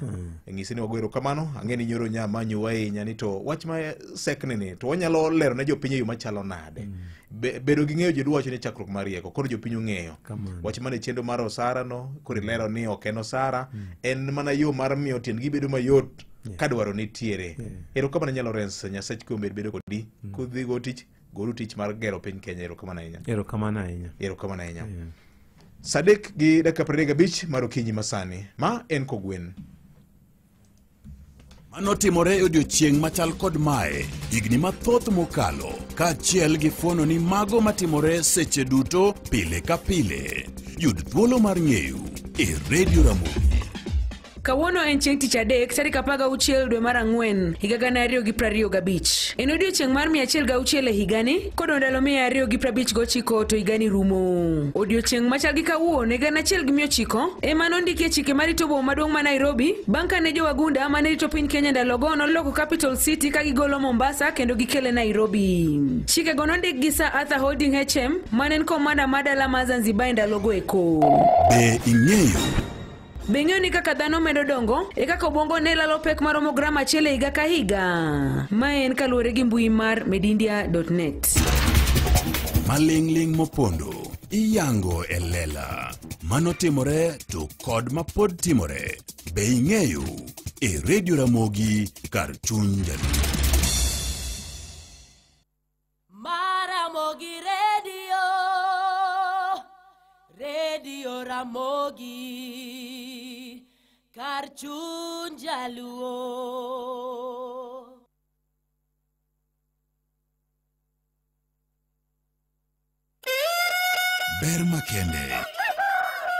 [SPEAKER 7] Ng'isi ni wago erokamano. Ang'e ni nyoro nya manyowa ahinya ni to wach ma sekni ni to wanyalo lero ne jopiny e yo machalo nade. Bedo gi ng'eyo joluo wacho ni chakruok mar rieko, koro jopiny ong'eyo. Wach mane chenro mar osara no, koro ilero ni ok en osara, en mana yo mar miyo tiendgi bedo mayot ka dwaro nitiere. Erokamano ahinya Lawrence, Nyasach kwe obed bedo kodi. Kudhi go tich, goru tich mar gero piny Kenya. Erokamano ahinya.
[SPEAKER 9] Erokamano ahinya.
[SPEAKER 7] Erokamano ahinya. Saa 3:35 mar okinyi masani. Ma en Kogwen.
[SPEAKER 13] Mano timore e odiochieng' machal kod mae higni mathoth mokalo, kaachiel gi fuono ni mago matimore seche duto pile ka pile. Yud thuolo mar ng'eyo e Radio Ramogi.
[SPEAKER 14] Kawuono en chieng' tich adek tarik 16 dwe mar 4 higa 2025. En odiochieng' mar 106 e higani, kod ndalo 259 to higani rumo. Odiochieng' machal gi kawuono e 1900 ema nondikie chike marito boma maduong' ma Nairobi bang' kane jowagunda mane rito piny Kenya ndalogo noloko Capital City ka gigolo Mombasa kendo gikele Nairobi. Chikego nondik gi Sir Arthur Holding HM mane en komanda ma dala ma Zanzibar e ndalogo eko.
[SPEAKER 13] Be ing'eyo?
[SPEAKER 14] Be ing'eyo ni kaka dhano medo dongo, e kaka obwongo ne lalo pek maromo gram 1 e higa ka higa? Mae en kaluwore gi mbui mar medindia.net.
[SPEAKER 13] Maling'ling' mopondo iyango e lela. Mano timore to kod mapod timore. Be ing'eyo? E Radio Ramogi kar chuny jaluo.
[SPEAKER 1] Maramogi Radio, Radio Ramogi, kar chuny jaluo.
[SPEAKER 13] Ber makende.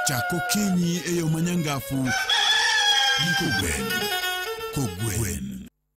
[SPEAKER 13] Chak okinyi e yo manyangafu gi Kogwen. Kogwen.